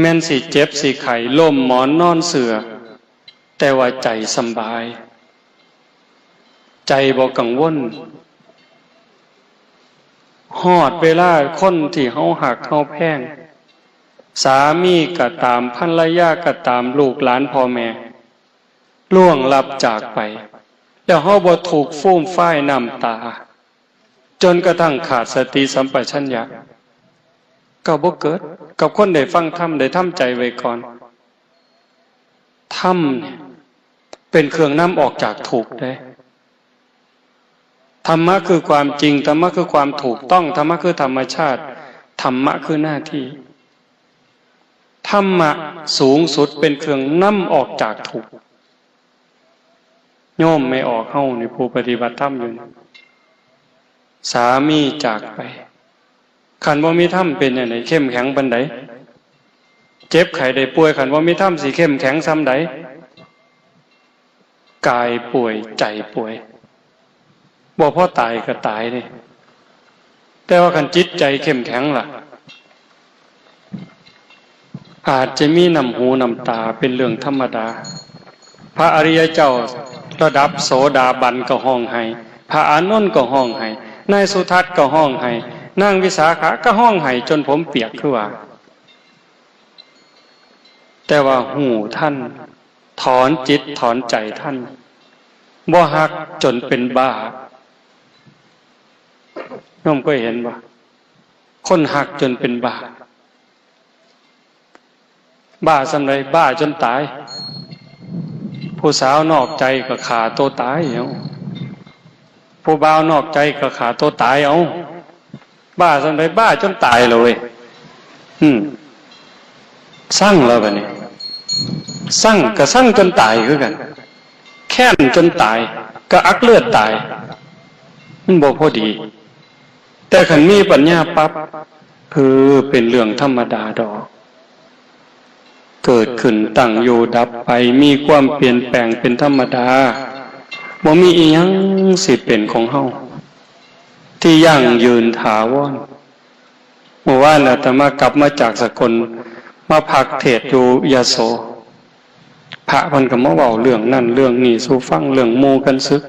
แม่นสิเจ็บสิไข้ ล้มหมอนนอนเสื่อ แต่ว่าใจสำบาย ใจบ่กังวล ฮอดเวลาคนที่เฮาฮักเฮาแพง สามีก็ตาม ภรรยาก็ตาม ลูกหลานพ่อแม่ ล่วงลับจากไป แล้วเฮาบ่ทุกข์ฟูมฟายน้ำตา จนกระทั่งขาดสติสัมปชัญญะ ก็บ่เกิดกับคนได้ฟังธรรม ได้ทำใจไว้ก่อน ธรรมเนี่ยเป็นเครื่องนำออกจากทุกข์เด้ ธรรมะคือความจริง ธรรมะคือความถูกต้อง ธรรมะคือธรรมชาติ ธรรมะคือหน้าที่ ธรรมะสูงสุดเป็นเครื่องนำออกจากทุกข์ โยมแม่ออกเฮานี่ ผู้ปฏิบัติธรรมอยู่นี่ สามีจากไป คันบ่มีธรรมเป็นจั่งใด เข้มแข็งปานใด เจ็บไข้ได้ป่วย คันบ่มีธรรมสิเข้มแข็งส่ำใด กายป่วย ใจป่วย บ่พอตายก็ตายเด้ แต่ว่าคันจิตใจเข้มแข็งล่ะ อาจจะมีน้ำหูน้ำตาเป็นเรื่องธรรมดา พระอริยเจ้าระดับโสดาบันก็ฮ้องไห้ พระอานนท์ก็ฮ้องไห้ นายสุทัศน์ก็ฮ้องไห้ นางวิสาขาก็ฮ้องไห้จนผมเปียกคือว่า แต่ว่าฮู้ทัน ถอนจิตถอนใจทัน บ่ฮักจนเป็นบ้า โยมเคยเห็นบ่ คนฮักจนเป็นบ้า บ้าส่ำใด บ้าจนตาย ผู้สาวนอกใจก็ฆ่าตัวตายเอา ผู้บ่าวนอกใจก็ฆ่าตัวตายเอา บ้าส่ำใด บ้าจนตายเลย อืม ซังแล้วบัดนี้ ซังก็ซังจนตายคือกัน แค้นจนตาย ก็อักเลือดตาย มันบ่พอดี แต่คันมีปัญญาปั๊บ คือเป็นเรื่องธรรมดาดอก เกิดขึ้นตั้งอยู่ดับไป มีความเปลี่ยนแปลงเป็นธรรมดา บ่มีอีหยังสิเป็นของเฮา ที่ยั่งยืนถาวร เมื่อวานอาตมากลับมาจากสกล มาพักเทศน์อยู่ยโส พระเพิ่นก็มาเว้าเรื่องนั้นเรื่องนี้สู่ฟัง เรื่องหมู่กันสึก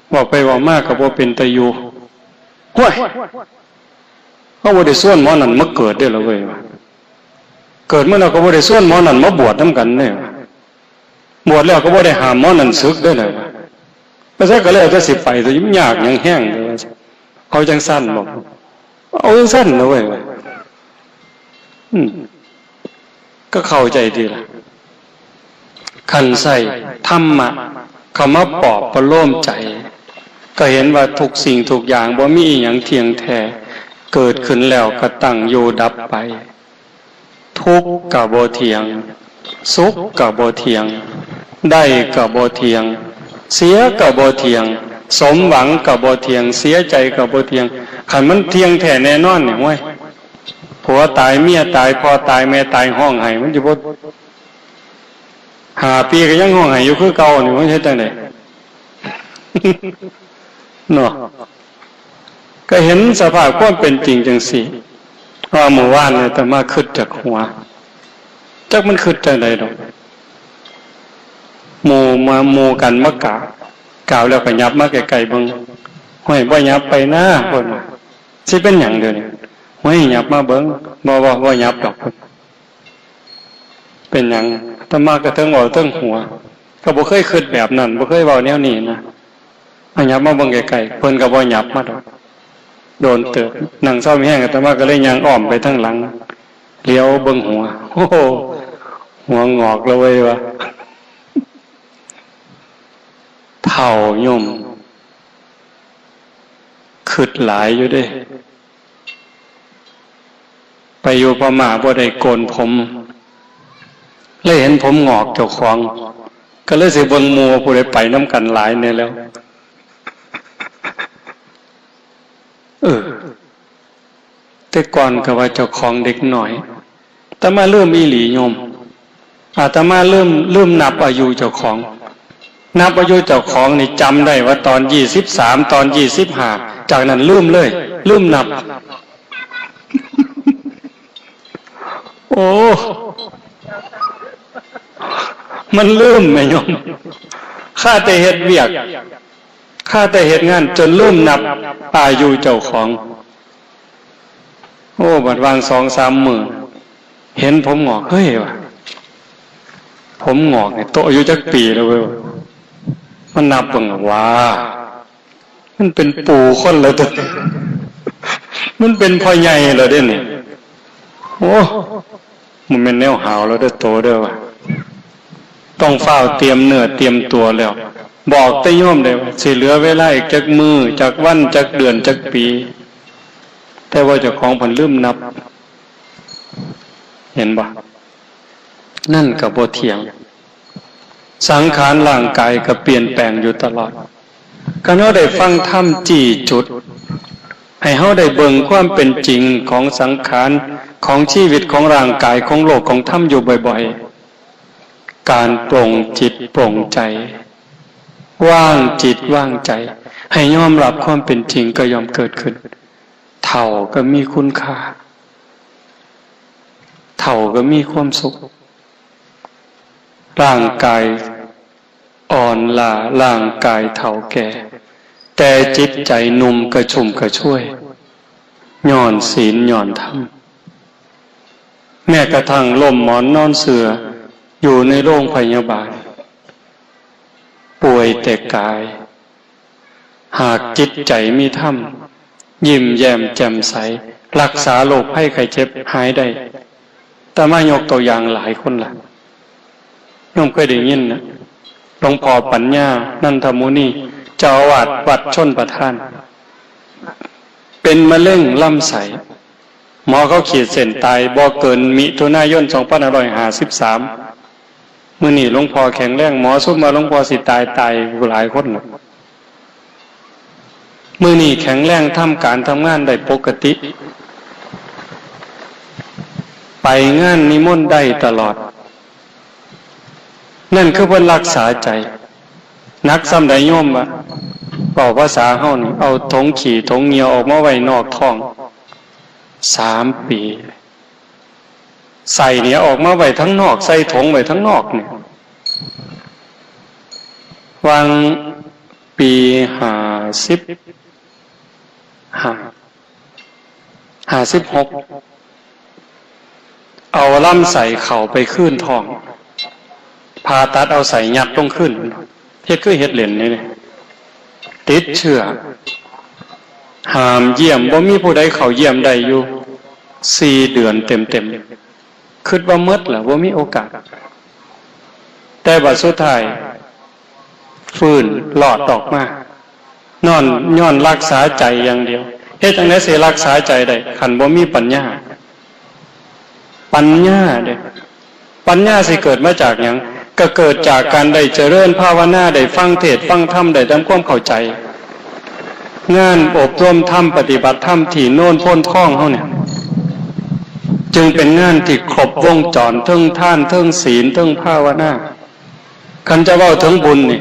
เว้าไปเว้ามาก็บ่เป็นตาอยู่ ห้วย เฮาบ่ได้ชวนหมอนั่นมาเกิดเด้ล่ะเว้ย เกิดมาแล้วก็บ่ได้ชวนหมอนั่นมาบวชนำกันเด้ บวชแล้วก็บ่ได้ห้ามหมอนั่นสึกเด้ล่ะ ไปไสก็แล้วแต่สิไป แต่มันยากหยังแฮงเด้อ เอาจังซั่นบ่ เอาจังซั่นนะเว้ย อืม ก็เข้าใจดีล่ะ คันใช้ธรรมะเข้ามาปลอบประโลมใจ ก็เห็นว่าทุกสิ่งทุกอย่างบ่มีอิหยังเที่ยงแท้ เกิดขึ้นแล้วก็ตั้งอยู่ดับไป ทุกข์ก็บ่เที่ยง สุขก็บ่เที่ยง ได้ก็บ่เที่ยง เสียก็บ่เที่ยง สมหวังก็บ่เที่ยง เสียใจก็บ่เที่ยง คันมันเที่ยงแท้แน่นอนนี่ โอ้ย ผัวตาย เมียตาย พ่อตาย แม่ตาย ฮ้องไห้ มันสิบ่ ห้าปีก็ยังฮ้องไห้อยู่คือเก่านี่ มันเฮ็ดจั่งใด เนาะ ก็เห็นสภาพความเป็นจริงจั่งซี้ ว่ามื้อวานเนี่ยอาตมาคิดจากหัว จักมันคิดจั่งใดดอก หมู่มา หมู่กันมากราบ กราบแล้วก็หยับมาใกล้ๆเบิ่ง ห้วย บ่หยับไปนะ เพิ่นว่า สิเป็นหยังเดี๋ยวนี้ ห้วย หยับมาเบิ่ง บ่ บ่ บ่หยับดอก เพิ่น เป็นหยัง อาตมาก็เทิงเว้าเทิงหัว ก็บ่เคยคิดแบบนั้น บ่เคยเว้าแนวนี้นะ เอาหยับมาเบิ่งใกล้ๆ เพิ่นก็บ่หยับมาดอก โดนเติบ นั่งเซามีแฮง อาตมาก็เลยย่างอ้อมไปทางหลัง เหลียวเบิ่งหัว โอ้โห หัวงอกแล้วเว้ย ว่า เฒ่าโยม คิดหลายอยู่เด้ ไปอยู่พม่าบ่ได้โกนผม เลยเห็นผมงอกเจ้าของ ก็เลยสิเบิ่งหมู่ผู้ใดไปนำกันหลายแน่แล้ว เออ แต่ก่อนก็ว่าเจ้าของเด็กน้อย แต่มาลืมอีหลีโยม อาตมาลืม ลืมนับอายุเจ้าของ นับอายุเจ้าของนี่จำได้ว่าตอนยี่สิบสาม ตอนยี่สิบห้า จากนั้นลืมเลย ลืมนับ โอ้ มันลืมแม่โยม ข้าแต่เฮ็ดเวียก ข้าแต่เฮ็ดงานจนลืมนับอายุเจ้าของ โอ้ บัดวางสองสามมื้อ เห็นผมหงอก เฮ้ยว่ะ ผมหงอกนี่โตอายุจักปีแล้วเว้ย มันนับเบิ่งว่า มันเป็นปู่คนแล้วตัว มันเป็นพ่อใหญ่แล้วเด้นี่ โอ้ มันเป็นแนวหาวแล้วเด้อโตเด้อว่ะ ต้องฟ้าวเตรียมเนื้อเตรียมตัวแล้ว บอกแต่โยมได้ว่า สิเหลือเวลาอีกจักมื้อ จักวัน จักเดือน จักปี แต่ว่าเจ้าของเพิ่นลืมนับ เห็นบ่ นั่นก็บ่เที่ยง สังขารร่างกายก็เปลี่ยนแปลงอยู่ตลอด คันเฮาได้ฟังธรรมจี้จุด ให้เฮาได้เบิ่งความเป็นจริงของสังขาร ของชีวิต ของร่างกาย ของโลก ของธรรมอยู่บ่อยๆ การปลงจิตปลงใจ วางจิตวางใจ ให้ยอมรับความเป็นจริงก็ย่อมเกิดขึ้น เฒ่าก็มีคุณค่า เฒ่าก็มีความสุข ร่างกายอ่อนล้า ร่างกายเฒ่าแก่ แต่จิตใจหนุ่มกระชุ่มกระชวย ย้อนศีลย้อนธรรม แม้กระทั่งล้มหมอนนอนเสื่อ อยู่ในโรงพยาบาล ป่วยแต่กาย หากจิตใจมีธรรม ยิ้มแย้มแจ่มใส รักษาโรคภัยไข้เจ็บหายได้ อาตมายกตัวอย่างหลายคนล่ะ โยมเคยได้ยินนะ หลวงพ่อปัญญา นันทมุนี เจ้าอาวาสวัดชลประทาน เป็นมะเร็งลำไส้ หมอเขาขีดเส้นตายบ่เกินมิถุนายน สองพันห้าร้อยห้าสิบสาม มื้อนี้หลวงพ่อแข็งแรง หมอซุมว่าหลวงพ่อสิตาย ตายหลายคนแล้ว มื้อนี้แข็งแรง ทำการทำงานได้ปกติ ไปงานนิมนต์ได้ตลอด นั่นคือเพิ่นรักษาใจ หนักส่ำใดโยมวะ เว้าภาษาเฮานี่ เอาถงขี้ถงเหยี่ยวออกมาไว้นอกท้อง สามปี ไส้เนี่ยออกมาไว้ทั้งนอก ใส่ถงไว้ทั้งนอกเนี่ย วางปีห้าสิบห้า ห้าสิบหก เอาลำไส้เข้าไปคืนท้อง ผ่าตัดเอาไส้ยัดลงคืน เฮ็ดคือเฮ็ดเล่นนี่ ติดเชื้อ ห้ามเยี่ยม บ่มีผู้ใดเข้าเยี่ยมได้อยู่ สี่เดือนเต็มๆ คิดว่าหมดแล้ว บ่มีโอกาส แต่บัดสุดท้าย ฟื้นรอดออกมา นอน ย้อนรักษาใจอย่างเดียว เฮ็ดจั่งใดสิรักษาใจได้ คันบ่มีปัญญา ปัญญาเด้ ปัญญาสิเกิดมาจากหยัง ก็เกิดจากการได้เจริญภาวนา ได้ฟังเทศน์ฟังธรรม ได้ทำความเข้าใจ งานอบรมธรรม ปฏิบัติธรรมที่โนนโพนทองเฮาเนี่ย จึงเป็นงานที่ครบวงจร เทิงทาน เทิงศีล เทิงภาวนา คันจะเว้าถึงบุญนี่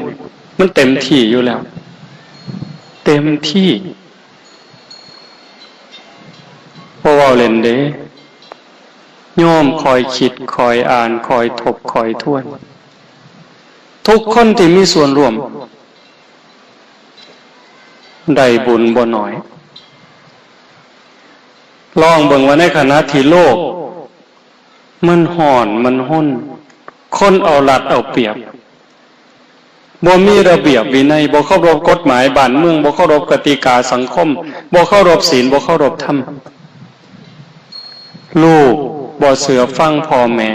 มันเต็มที่อยู่แล้ว เต็มที่ บ่เว้าเล่นเด้ โยมคอยคิด คอยอ่าน คอยทบ คอยทวน ทุกคนที่มีส่วนร่วม ได้บุญบ่น้อย ลองเบิ่งว่าในขณะที่โลก มันฮ้อน มันฮน คนเอารัดเอาเปรียบ บ่มีระเบียบวินัย บ่เคารพกฎหมายบ้านเมือง บ่เคารพกติกาสังคม บ่เคารพศีล บ่เคารพธรรม ลูกบ่เชื่อฟังพ่อแม่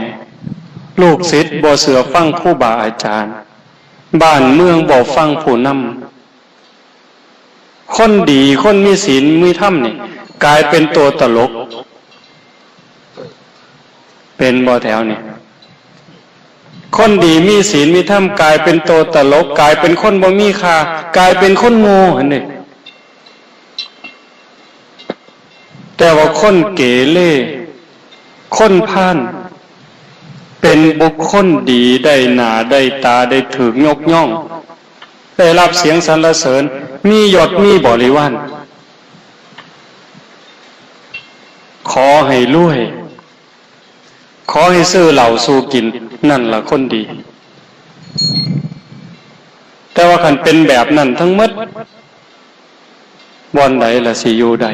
ลูกศิษย์บ่เชื่อฟังครูบาอาจารย์ บ้านเมืองบ่ฟังผู้นำ คนดี คนมีศีล มีธรรมนี่ กลายเป็นตัวตลก เป็นบ่แถวนี่ คนดีมีศีลมีธรรม กลายเป็นตัวตลก กลายเป็นคนบ่มีค่า กลายเป็นคนโง่หั่นนี่ แต่ว่าคนเกเร คนพาล เป็นบุคคลดี ได้หน้าได้ตา ได้ถูกยกย่อง ได้รับเสียงสรรเสริญ มียศมีบริวาร ขอให้รวย ขอให้ซื้อเหล้าสู่กิน นั่นล่ะคนดี แต่ว่าคันเป็นแบบนั้นทั้งหมด บ่อนใดล่ะสิอยู่ได้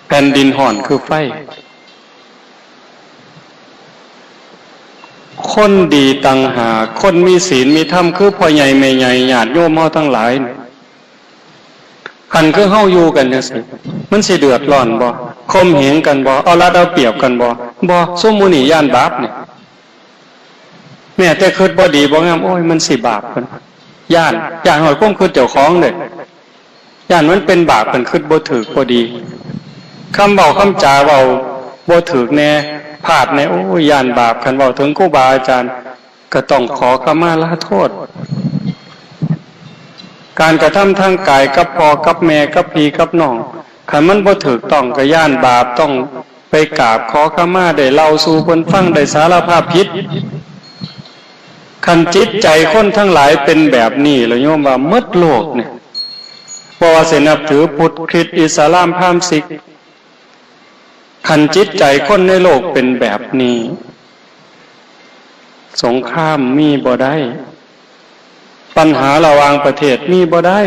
แผ่นดินฮ้อนคือไฟ คนดีต่างหาก คนมีศีลมีธรรมคือพ่อใหญ่แม่ใหญ่ญาติโยมเฮาทั้งหลาย คันคือเฮาอยู่กันจังซี่ มันสิเดือดร้อนบ่ ข่มเหงกันบ่ เอารัดเอาเปรียบกันบ่ บ่ ซุมหมู่นี้ย้านบาปนี่ แม้แต่คิดบ่ดีบ่งาม โอ้ย มันสิบาป เพิ่น ย้าน ย้านฮอดความคิดเจ้าของเด้ ย้านมันเป็นบาป เพิ่นคิดบ่ถูกบ่ดี คำเว้าคำจาเว้าบ่ถูกแน่ พลาดแน่ โอ้ย ย้านบาป คันเว้าถึงครูบาอาจารย์ ก็ต้องขอขมาลาโทษ การกระทำทางกายกับพ่อกับแม่กับพี่กับน้อง คันมันบ่ถูกต้องก็ย้านบาป ต้องไปกราบขอขมา ได้เล่าสู่เพิ่นฟัง ได้สารภาพผิด คันจิตใจคนทั้งหลายเป็นแบบนี้แล้วโยมว่าหมดโลกเนี่ย บ่ว่าสินับถือพุทธ คริสต์ อิสลาม พราหมณ์ ซิก คันจิตใจคนในโลกเป็นแบบนี้ สงครามมีบ่ได้ ปัญหาระหว่างประเทศมีบ่ได้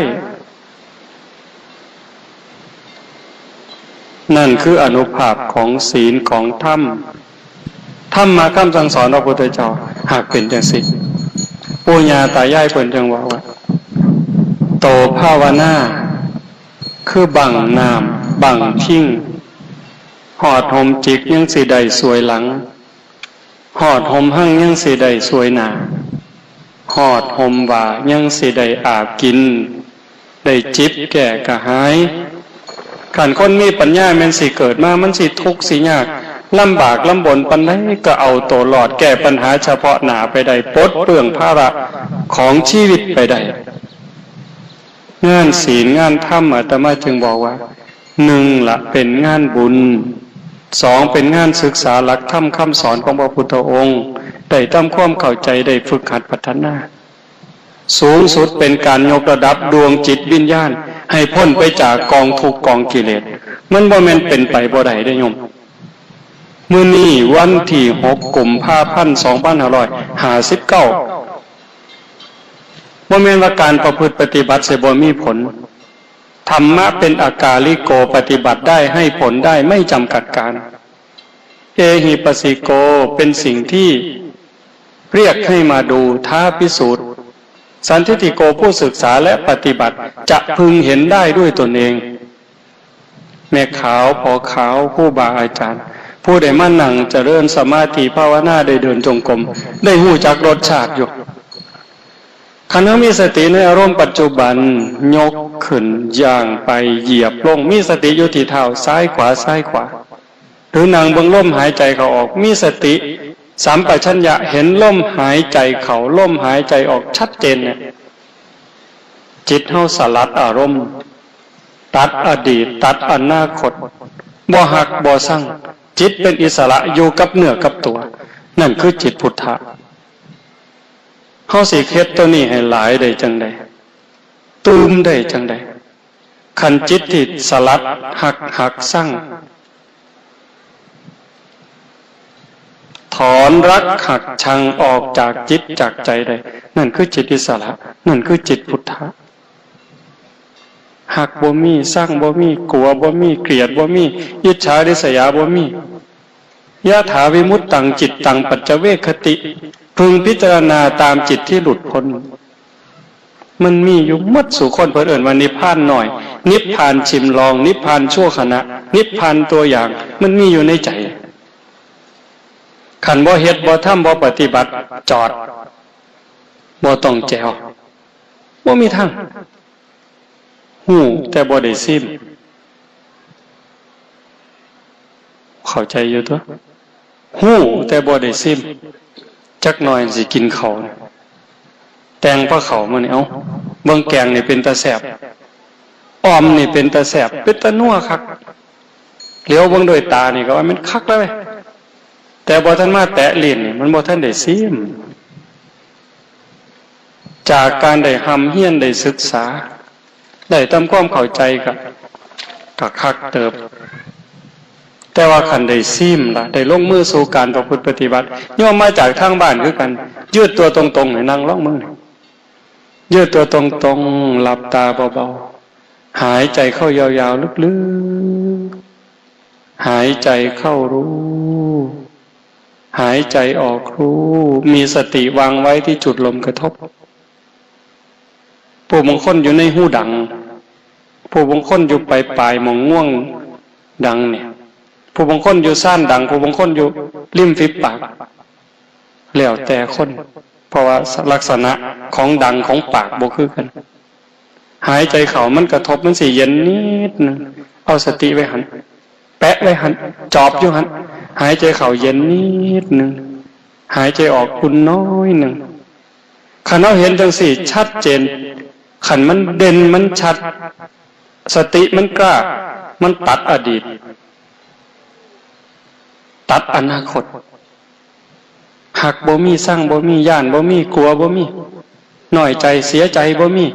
นั่นคืออานุภาพของศีลของธรรม ธรรมะคำสั่งสอนพระพุทธเจ้า หากเป็นจังซี่ ปู่ย่าตายายเพิ่นจังว่าว่า โตภาวนา คือบังน้ำ บังทิง ฮอดห่มจิกยังสิได้สวยหลัง ฮอดห่มหั่งยังสิได้สวยหน้า ฮอดห่มว่ายังสิได้อาบกิน ได้จิบแก้กระหาย คันคนมีปัญญาแม่นสิเกิดมา มันสิทุกข์สิยาก ลำบากลำบนปานใดก็เอาตัวรอดแก้ปัญหาเฉพาะหน้าไปได้ ปลดเปลื้องภาระของชีวิตไปได้ งานศีลงานธรรม อาตมาจึงบอกว่า หนึ่งละเป็นงานบุญ สองเป็นงานศึกษาหลักธรรมคำสอนของพระพุทธองค์ ได้ทำความเข้าใจ ได้ฝึกหัดพัฒนา สูงสุดเป็นการยกระดับดวงจิตวิญญาณ ให้พ้นไปจากกองทุกข์กองกิเลส มันบ่แม่นเป็นไปบ่ได้เด้โยม มื้อนี้วันที่หกกุมภาพันธ์สองพันห้าร้อยห้าสิบเก้า บ่แม่นว่าการประพฤติปฏิบัติสิบ่มีผล ธรรมะเป็นอากาลิโก ปฏิบัติได้ให้ผลได้ไม่จำกัดกาล เอหิปัสสิโก เป็นสิ่งที่เรียกให้มาดู ท้าพิสูจน์ สันทิฏฐิโก ผู้ศึกษาและปฏิบัติจะพึงเห็นได้ด้วยตนเอง แม่ขาว พ่อขาว ครูบาอาจารย์ ผู้ได้มานั่งเจริญสมาธิภาวนา ได้เดินจงกรม ได้ฮู้จักรสชาติอยู่ คันเฮามีสติในอารมณ์ปัจจุบัน ยกขึ้น ย่างไป เหยียบลง มีสติอยู่ที่เท้า ซ้ายขวา ซ้ายขวา หรือนั่งเบิ่งลมหายใจเข้าออก มีสติสัมปชัญญะ เห็นลมหายใจเข้า ลมหายใจออกชัดเจนเนี่ย จิตเฮาสลัดอารมณ์ ตัดอดีต ตัดอนาคต บ่ฮักบ่ซัง จิตเป็นอิสระอยู่กับเนื้อกับตัว นั่นคือจิตพุทธะ เฮาสิเฮ็ดตัวนี้ให้หลายได้จังใด ตื่มได้จังใด คันจิตที่สลัดฮัก ฮักซัง ถอนรักฮักชังออกจากจิตจากใจได้ นั่นคือจิตอิสระ นั่นคือจิตพุทธะ ฮักบ่มี ซังบ่มี กลัวบ่มี เกลียดบ่มี อิจฉาริษยาบ่มี ยะถาวิมุตตังจิตตังปัจจเวกขติ พึงพิจารณาตามจิตที่หลุดพ้น มันมีอยู่หมดสู่คน เพิ่นเอิ้นว่านิพพานน้อย นิพพานชิมลอง นิพพานชั่วขณะ นิพพานตัวอย่าง มันมีอยู่ในใจ คันบ่เฮ็ด บ่ทำ บ่ปฏิบัติ จอด บ่ต้องแจ๋ว บ่มีทาง ฮู้แต่บ่ได้ซิม เข้าใจอยู่ตั๊ว ฮู้แต่บ่ได้ซิม จักหน่อยสิกินข้าว แตงพาข้าวมื้อนี้ เอ้า เบิ่งแกงนี่เป็นตาแซ่บ อ่อมนี่เป็นตาแซ่บ เป็นตานัวคัก เหลียวเบิ่งด้วยตานี่ก็ว่ามันคักแล้วเว้ย แต่บ่ทันมาแตะลิ้นนี่ มันบ่ทันได้ซิม จากการได้ร่ำเรียนได้ศึกษา ได้ทำความเข้าใจก็ ก็คักเติบ แต่ว่าคันได้ซิมล่ะ ได้ลงมือสู่การประพฤติปฏิบัติ โยมมาจากทางบ้านคือกัน ยืดตัวตรงๆ ให้นั่งลองมึง ยืดตัวตรงๆ หลับตาเบาๆ หายใจเข้ายาวๆ ลึกๆ หายใจเข้ารู้ หายใจออกรู้ มีสติวางไว้ที่จุดลมกระทบ ผู้บางคนอยู่ในหูดัง ผู้บางคนอยู่ปลายๆ หม่องง่วงดังเนี่ย ผู้บางคนอยู่ซ่านดัง ผู้บางคนอยู่ริมฝีปาก แล้วแต่คน เพราะว่าลักษณะของดังของปากบ่คือกัน หายใจเข้ามันกระทบมันสิเย็นนิดนึง เอาสติไว้หั้น แปะไว้หั้น จอบอยู่หั้น หายใจเข้าเย็นนิดนึง หายใจออกอุ่นน้อยนึง คันเฮาเห็นจั่งซี้ชัดเจน คันมันเด่นมันชัด สติมันกล้า มันตัดอดีต ตัดอนาคต ฮักบ่มี ซังบ่มี ย้านบ่มี กลัวบ่มี น้อยใจ เสียใจบ่มี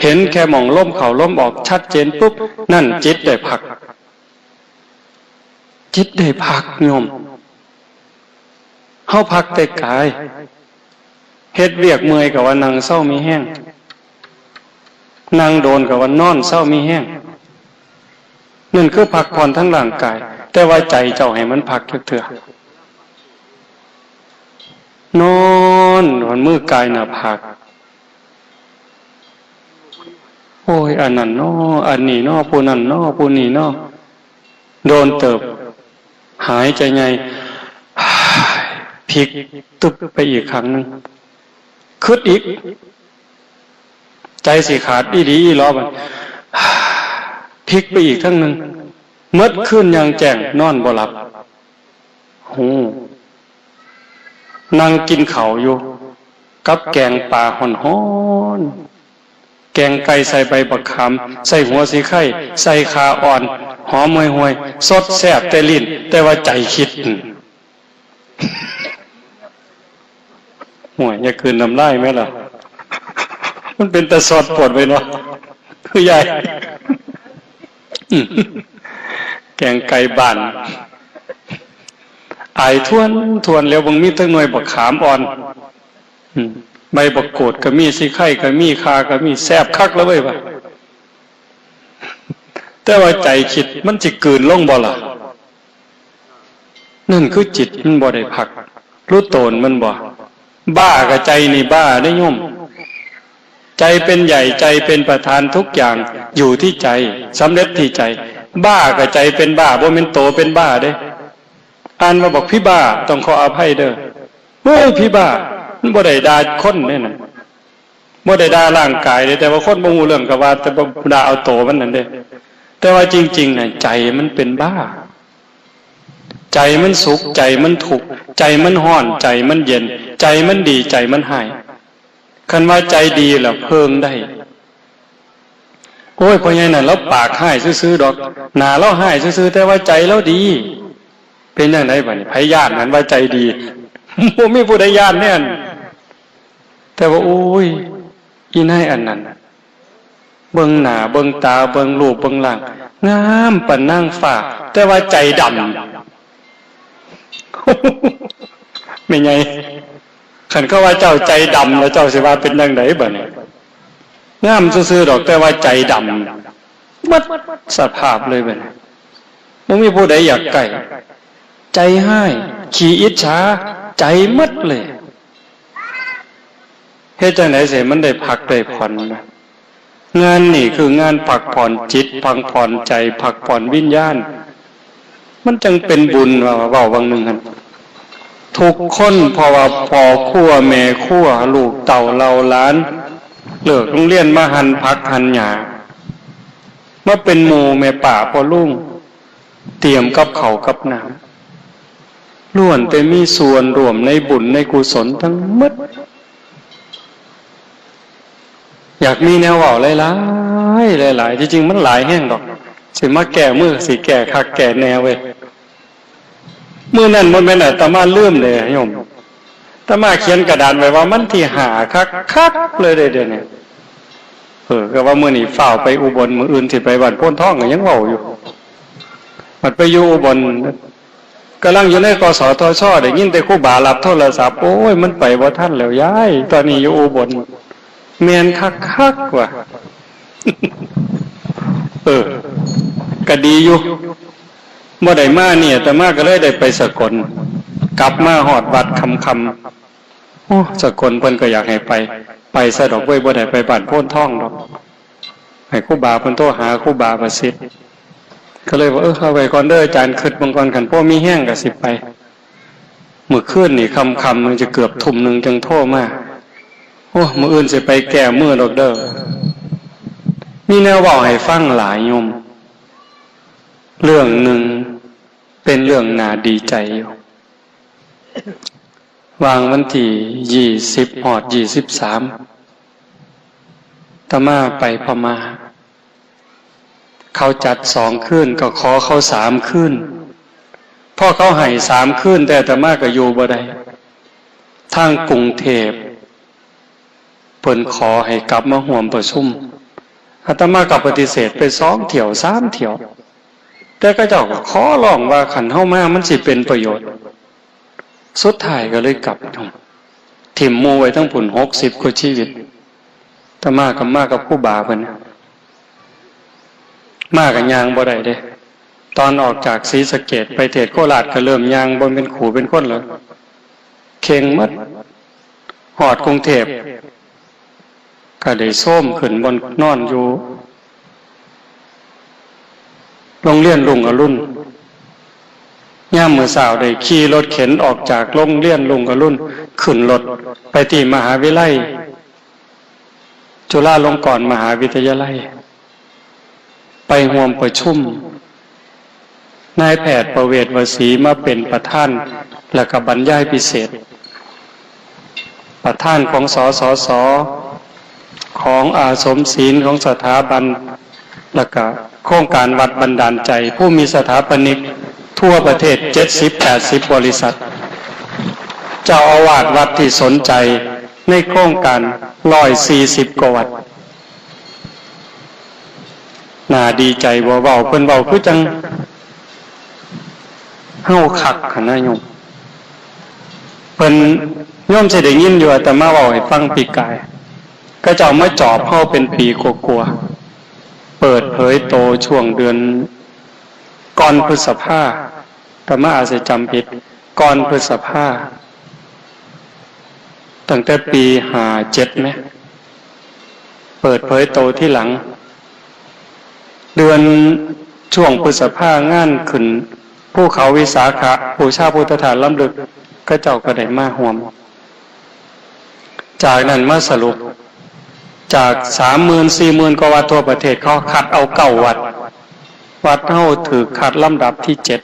เห็นแค่หม่องลมเข้าลมออกชัดเจนปุ๊บ นั่นจิตได้พัก จิตได้พักโยม เฮาพักแต่กาย เฮ็ดเวียกเมื่อยก็ว่านั่งเซามีแฮง นั่งโดนก็ว่านอนเซามีแฮง นั่นคือพักผ่อนทางร่างกาย แต่ว่าใจเจ้าให้มันพักจักเทื่อ นอน วันมือกายหน้าผาก โอ้ย อันนั้นน้อ อันนี้น้อ ผู้นั้นน้อ ผู้นี้น้อ โดนเติบ หายใจไง พลิกตึบไปอีกครั้งหนึ่ง คิดอีก ใจสิขาดอีหลีอีหลอบัด พลิกไปอีกครั้งหนึ่ง เมิดคืนอย่างแจ้ง นอนบ่หลับ หู นั่งกินข้าวอยู่ กับแกงปลาฮ้อนๆ แกงไก่ใส่ใบบักขาม ใส่หัวสีไข่ ใส่ข่าอ่อน หอมห่วยๆ สดแซ่บแต่ลิ้น แต่ว่าใจคิด อืม ห่วย อย่ากลืนน้ำลายแม่ล่ะ มันเป็นตาสอดปวดไปเนาะ คือยาย อืม แกงไก่บ้าน อายทวนทวนแล้ว บางมีแตั้งหน่วยบักขามอ่อน อืม ใบบักกูดก็มี สีไข่ก็มี ข่าก็มี แซ่บคักแล้วเว้ยว่ะ แต่ว่าใจคิดมันสิกลืนลงบ่ล่ะ นั่นคือจิตมันบ่ได้พัก รู้ตนมันบ่ บ้ากับใจนี่บ้าได้โยม ใจเป็นใหญ่ ใจเป็นประธาน ทุกอย่างอยู่ที่ใจ สำเร็จที่ใจ บ้ากับใจเป็นบ้า บ่แม่นโตเป็นบ้าเด้ อ่านว่าบอกพี่บ้า ต้องขออภัยเด้อ เฮ้ย พี่บ้า มันบ่ได้ด่าคนเด้นั่น บ่ได้ด่าร่างกายเด้ แต่ว่าคนบ่ฮู้เรื่องก็ว่า แต่บ่ด่าเอาโตมันนั่นเด้ แต่ว่าจริงๆน่ะ ใจมันเป็นบ้า ใจมันสุข ใจมันทุกข์ ใจมันฮ้อน ใจมันเย็น ใจมันดี ใจมันฮ้าย คันว่าใจดีล่ะเพิ่งได้ โอ้ย พ่อใหญ่นั่นลาวปากฮ้ายซื่อๆดอก หน้าลาวฮ้ายซื่อๆ แต่ว่าใจลาวดี เป็นจั่งใดบัดนี้ ไผย้านหั้นว่าใจดี บ่มีผู้ใดย้านแน่น แต่ว่า โอ้ย อีนายอันนั้น เบิ่งหน้า เบิ่งตา เบิ่งรูป เบิ่งร่าง งามปานนางฟ้า แต่ว่าใจดำ แม่ใหญ่ คันเขาว่าเจ้าใจดำแล้ว เจ้าสิว่าเป็นจั่งใดบัดนี้ งามซื่อๆดอก แต่ว่าใจดำ หมดสภาพเลยบัดนี้ บ่มีผู้ใดอยากใกล้ ใจฮ้าย ขี้อิจฉา ใจหมดเลย เฮ็ดจั่งใดสิให้มันได้พักได้ผ่อนนะ งานนี่คืองานพักผ่อนจิต พักผ่อนใจ พักผ่อนวิญญาณ มันจั่งเป็นบุญ ว่า เว้าบางหนึ่งหั่น ทุกคน เพราะว่าพ่อครัวแม่ครัว ลูกเต้าเหล่าหลาน เลิกโรงเรียนมาหั่นผักหั่นหญ้า มาเป็นหมู่แม่ป้าพ่อลุง เตรียมกับข้าวกับน้ำ ล้วนแต่มีส่วนร่วมในบุญในกุศลทั้งหมด อยากมีแนวเว้าหลายๆ หลายๆ ที่จริงมันหลายแฮงดอก สิมาแก้มือ สิแก้คักแก้แน่เว้ย มื้อนั้นบ่แม่นอาตมาลืมเด้โยม อาตมาเขียนกระดานไว้ว่าวันที่ห้าคักๆ เลยเด้เดี๋ยวนี้ เออ ก็ว่ามื้อนี้ฟ้าวไปอุบล มื้ออื่นสิไปบ้านโพนทองก็ยังเว้าอยู่ บัดไปอยู่อุบล กำลังอยู่ใน กสทช ได้ยินแต่ครูบารับโทรศัพท์ โอ้ย มันไปบ่ทันแล้วยาย ตอนนี้อยู่อุบล แม่นคักๆ ว่ะ เออ ก็ดีอยู่ บ่ได้มานี่ อาตมาก็เลยได้ไปสกล กลับมาฮอดวัดค่ำๆ โอ้ สกลเพิ่นก็อยากให้ไป ไปซะดอกเว้ย บ่ได้ไปบ้านโพนทองดอก ให้ครูบาเพิ่นโทรหาครูบาประสิทธิ์ ก็เลยว่า เออ เอาไว้ก่อนเด้ออาจารย์ คิดเบิ่งก่อน คันพอมีแฮงก็สิไป มื้อคืนนี่ค่ำๆ มันจะเกือบทุ่มหนึ่งจั่งโทรมา โอ้ มื้ออื่นสิไปแก้มือดอกเด้อ มีแนวเว้าให้ฟังหลายโยม เรื่องหนึ่งเป็นเรื่องน่าดีใจอยู่ วางวันที่ยี่สิบฮอดยี่สิบสาม อาตมาไปพม่า เขาจัดสองคืน ก็ขอเขาสามคืน พอเขาให้สามคืน แต่อาตมาก็อยู่บ่ได้ ทางกรุงเทพฯ เพิ่นขอให้กลับมาร่วมประชุม อาตมาก็ปฏิเสธไปสองเที่ยวสามเที่ยว แต่เขาเจ้าก็ขอร้องว่าคันเฮามามันสิเป็นประโยชน์ สุดท้ายก็เลยกลับ ถิ่มหมู่ไว้ทั้งพุ้นหกสิบกว่าชีวิต อาตมาก็มากับครูบาเพิ่น มาก็ย่างบ่ได้เด้ ตอนออกจากศรีสะเกษไปเทศน์โคราชก็เริ่มย่างบ่เป็นคู่เป็นคนแล้ว เข่งหมด ฮอดกรุงเทพฯ ก็ได้โซมขึ้นบ่อนนอนอยู่ โรงเรียนรุ่งอรุณ ยามมื้อเช้าได้ขี่รถเข็นออกจากโรงเรียนรุ่งอรุณ ขึ้นรถไปที่มหาวิทยาลัย จุฬาลงกรณ์มหาวิทยาลัย ไปร่วมประชุม นายแพทย์ประเวศวสีมาเป็นประธาน แล้วก็บรรยายพิเศษ ประธานของ สสส ของอาสมศีลของสถาบัน แล้วก็โครงการวัดบันดาลใจ ผู้มีสถาปนิกทั่วประเทศ เจ็ดสิบแปดสิบ บริษัท เจ้าอาวาสวัดที่สนใจในโครงการ ร้อยสี่สิบ กว่าวัด น่าดีใจบ่ เว้า เพิ่นเว้าคือจั่งเฮาคักหั้นนะโยม เพิ่น โยมสิได้ยินอยู่ อาตมาเว้าให้ฟังปีกาย เขาเจ้ามาจอบเฮาเป็นปีกว่าๆ เปิดเผยโตช่วงเดือนก่อนพฤษภา อาตมาอาจจะจำผิด ก่อนพฤษภา ตั้งแต่ปีห้าเจ็ดไหม เปิดเผยโตที่หลัง เดือนช่วงพฤษภางานขึ้นภูเขาวิสาขะ บูชาพุทธธาตุล้ำลึก เขาเจ้าก็ได้มาร่วม จากนั้นมาสรุป จากสามหมื่นสี่หมื่นกว่าวัดทั่วประเทศ เขาคัดเอาเก้าวัด วัดเฮาถือคัดลำดับที่เจ็ด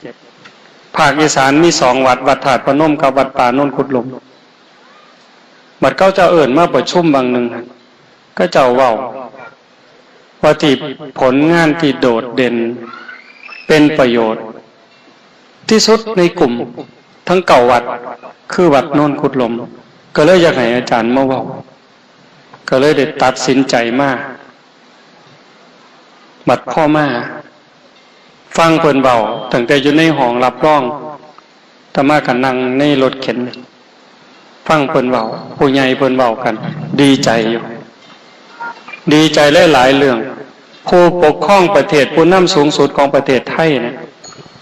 ภาคอีสานมีสองวัด วัดธาตุพนมกับวัดป่าโนนกุดลม บัดเขาเจ้าเอิ้นมาประชุมบางหนึ่ง เขาเจ้าเว้า ว่าที่ผลงานที่โดดเด่น เป็นประโยชน์ที่สุดในกลุ่มทั้งเก้าวัด คือวัดโนนกุดลม ก็เลยอยากให้อาจารย์มาเว้า ก็เลยได้ตัดสินใจมา บัดพ่อมา ฟังเพิ่นเว้า ตั้งแต่อยู่ในห้องรับรอง อาตมาก็นั่งในรถเข็น ฟังเพิ่นเว้า ผู้ใหญ่เพิ่นเว้ากัน ดีใจอยู่ ดีใจหลายๆเรื่อง ผู้ปกครองประเทศ ผู้นำสูงสุดของประเทศไทยเนี่ย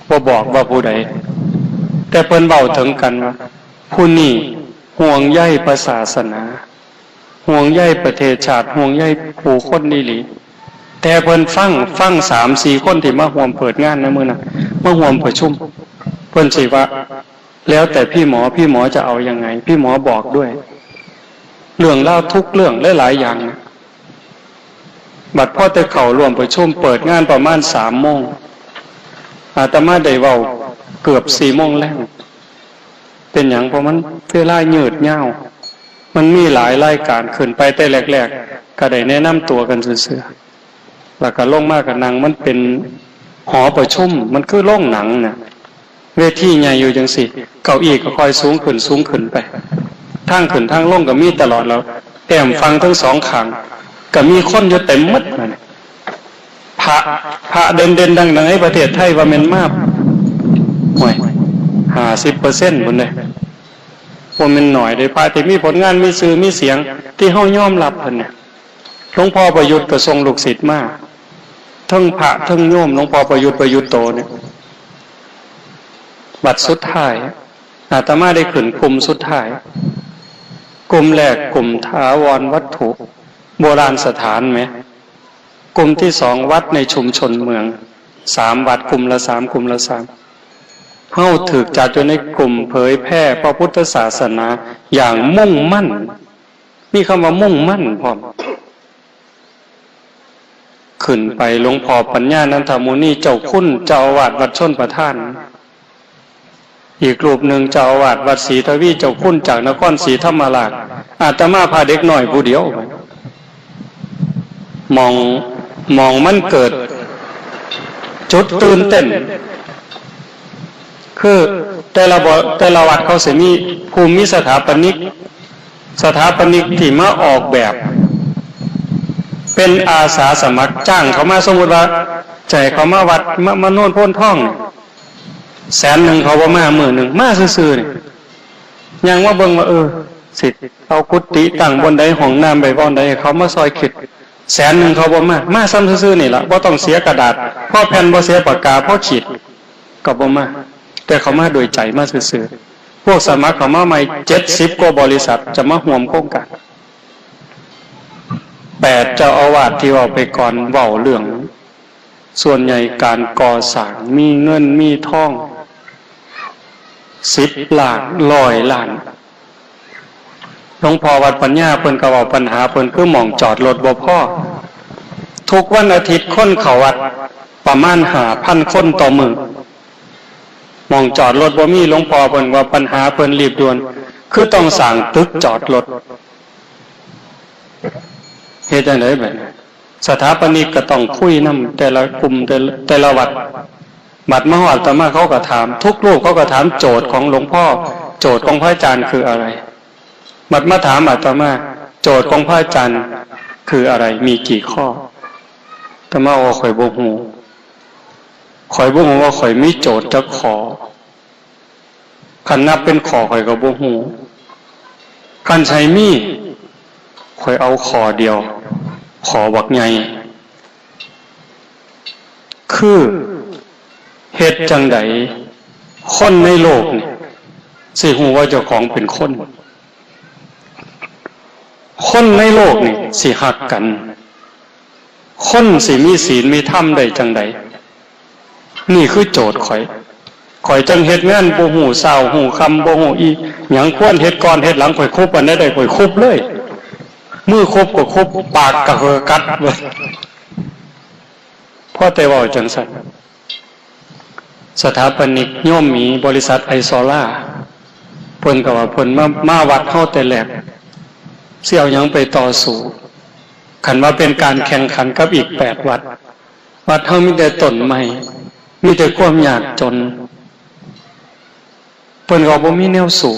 บ่บอกว่าผู้ใด แต่เพิ่นเว้าถึงกันว่า ผู้นี้ห่วงใยพระศาสนา ห่วงใยประเทศชาติ ห่วงใยผู้คนอีหลี แต่เพิ่นฟัง ฟังสามสี่คนที่มาร่วมเปิดงานในมื้อนั้น มาร่วมประชุม เพิ่นสิว่า แล้วแต่พี่หมอ พี่หมอจะเอายังไง พี่หมอบอกด้วย เรื่องราวทุกเรื่องหลายๆอย่างนะ บัดพอแต่เข้าร่วมประชุมเปิดงานประมาณสามโมง อาตมาได้เว้าเกือบสี่โมงแลง เป็นหยัง เพราะมันเวลายืดยาว มันมีหลายรายการ ขึ้นไปแต่แรกๆ ก็ได้แนะนำตัวกันซื่อๆ แล้วก็ลงมาก็นั่ง มันเป็นหอประชุม มันคือโรงหนังน่ะ เวทีใหญ่อยู่จังซี้ เก้าอี้ก็ค่อยสูงขึ้น สูงขึ้นไป ทางขึ้นทางลงก็มีตลอด แล้วแอ้มฝั่งทั้งสองข้าง ก็มีคนอยู่เต็มหมดนั่น พระ พระเด่นๆ ดังๆ ในประเทศไทยว่าแม่นมา ห่วย ห้าสิบเปอร์เซ็นต์ พุ้นเด้ บ่แม่นน้อยเด้ พระที่มีผลงาน มีชื่อ มีเสียง ที่เฮายอมรับเพิ่นเนี่ย หลวงพ่อประยุทธ์ก็ส่งลูกศิษย์มา ทั้งพระทั้งโยม หลวงพ่อประยุทธ์ ประยุทธ์โตเนี่ย วัดสุดท้าย อาตมาได้ขึ้นกลุ่มสุดท้าย กลุ่มแรกกลุ่มถาวรวัตถุ โบราณสถานไหม กลุ่มที่สองวัดในชุมชนเมือง สามวัด กลุ่มละสาม กลุ่มละสาม เฮาถูกจัดอยู่ในกลุ่มเผยแพร่พระพุทธศาสนาอย่างมุ่งมั่น มีคำว่ามุ่งมั่นพร้อม ขึ้นไปหลวงพ่อปัญญานันทมุนีเจ้าคุณเจ้าอาวาสวัดชลประทาน อีกรูปหนึ่งเจ้าอาวาสวัดศรีทวีเจ้าคุณจากนครศรีธรรมราช อาตมาพาเด็กน้อยผู้เดียว มอง มองมันเกิดจุดตื่นเต้น คือแต่ละบ่ แต่ละวัดเขาสิมีผู้มีสถาปนิก สถาปนิกที่มาออกแบบ เป็นอาสาสมัครจ้างเขามา สมมุติว่าจะให้เขามาวัด มา มาโนนโพนทองเนี่ย แสนหนึ่งเขาบ่มา มื้อหนึ่งมาซื่อๆนี่ ย่างมาเบิ่งว่า เออ สิเอากุฏิตั้งบ่อนใด ห้องน้ำไว้บ่อนใด ให้เขามาซอยคิด แสนหนึ่งเขาบ่มา มาซ้ำซื่อๆนี่ล่ะ บ่ต้องเสียกระดาษ พอแผ่น บ่เสียปากกา พอขีด ก็บ่มา แต่เขามาโดยใจ มาซื่อๆ พวกสมัครเขามาใหม่ เจ็ดสิบกว่าบริษัทจะมาร่วมโครงการ แปดเจ้าอาวาสที่เว้าไปก่อน เว้าเรื่อง ส่วนใหญ่การก่อสร้าง มีเงินมีทอง สิบล้าน ร้อยล้าน หลวงพ่อวัดปัญญาเพิ่นก็เว้าปัญหาเพิ่น คือหม่องจอดรถบ่พอ ทุกวันอาทิตย์คนเข้าวัดประมาณห้าพันคนต่อมื้อ หม่องจอดรถบ่มี หลวงพ่อเพิ่นว่าปัญหาเพิ่นรีบด่วน คือต้องสร้างตึกจอดรถ เฮ็ดจั่งใดบัดนี้ สถาปนิกก็ต้องคุยนำแต่ละกลุ่ม แต่ละ แต่ละวัด บัดมาฮอดอาตมาเขาก็ถาม ทุกรูปเขาก็ถามโจทย์ของหลวงพ่อ โจทย์ของพระอาจารย์คืออะไร บัดมาถามอาตมา โจทย์ของพระอาจารย์คืออะไร มีกี่ข้อ อาตมาว่าข้อยบ่ฮู้ ข้อยบ่ฮู้ว่าข้อยมีโจทย์จักข้อ คันนับเป็นข้อข้อยก็บ่ฮู้ คันสิให้มี ข้อยเอาข้อเดียว ข้อบักใหญ่ คือเฮ็ดจั่งใดคนในโลกนี่สิฮู้ว่าเจ้าของเป็นคน คนในโลกนี่สิฮักกัน คนสิมีศีลมีธรรมได้จั่งใด นี่คือโจทย์ข้อย ข้อยจั่งเฮ็ดงานบ่ฮู้เช้าฮู้ค่ำ บ่ฮู้อีหยัง ควรเฮ็ดก่อนเฮ็ดหลัง ข้อยคุบอันใดได้ ข้อยคุบเลย มือคุบก็คุบ ปากก็เหือกัดเว้ย พอแต่เว้าจั่งซั่น สถาปนิกโยมหมีบริษัทไอซอล่า เพิ่นก็ว่าเพิ่นมา มาวัดเฮาแต่แรก สิเอาหยังไปต่อสู้ คันว่าเป็นการแข่งขันกับอีกแปดวัด วัดเฮามีแต่ต้นไม้ มีแต่ความยากจน เพิ่นก็บ่มีแนวสู้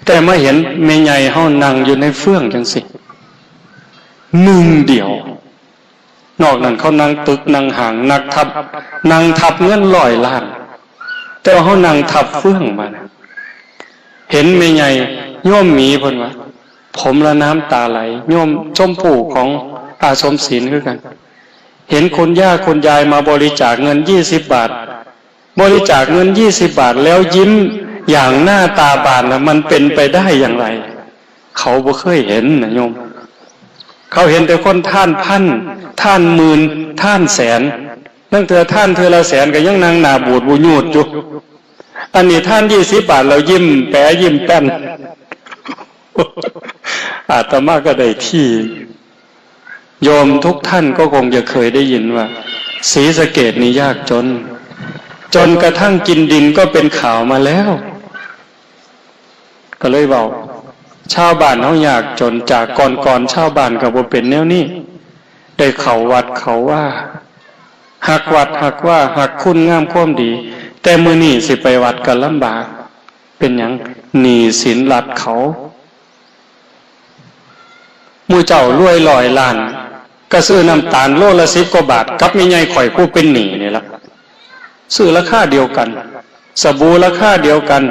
แต่มาเห็นแม่ใหญ่เฮานั่งอยู่ในเฟืองจั่งซี้ หนึ่งเดียว นอกนั้นเขานั่งตึกนั่งห้าง นักทับ นั่งทับเงินร้อยล้าน แต่ว่าเฮานั่งทับเฟืองมานะ เห็นแม่ใหญ่โยมหมีเพิ่นว่า ผมละน้ำตาไหล โยมชมผู้ของอาสมศิลคือกัน เห็นคุณย่าคุณยายมาบริจาคเงินยี่สิบบาท บริจาคเงินยี่สิบบาทแล้วยิ้มอย่างหน้าตาบานนะ มันเป็นไปได้อย่างไร เขาบ่เคยเห็นนะโยม เขาเห็นแต่คนท่านพัน ท่านหมื่น ท่านแสน นั่นเถื่อท่านเทื่อละแสนก็ยังนั่งหน้าบูดบูยูดอยู่ อันนี้ท่านยี่สิบบาทแล้วยิ้มแป๋ยิ้มแป้น อาตมาก็ได้ที่ โยมทุกท่านก็คงจะเคยได้ยินว่า ศรีสะเกษนี่ยากจน จนกระทั่งกินดินก็เป็นข่าวมาแล้ว ก็เลยเว้า ชาวบ้านเฮายากจน จากก่อนๆ ชาวบ้านก็บ่เป็นแนวนี้ ได้เข้าวัดเข้าวา ฮักวัดฮักวา ฮักคุณงามความดี แต่มื้อนี้สิไปวัดก็ลำบาก เป็นหยัง หนี้สินรัฐเขา หมู่เจ้ารวยร้อยล้าน ก็ซื้อน้ำตาลโลละสิบกว่าบาท กับแม่ใหญ่ข้อยผู้เป็นหนี้นี่ล่ะ ซื้อราคาเดียวกัน สบู่ราคาเดียวกัน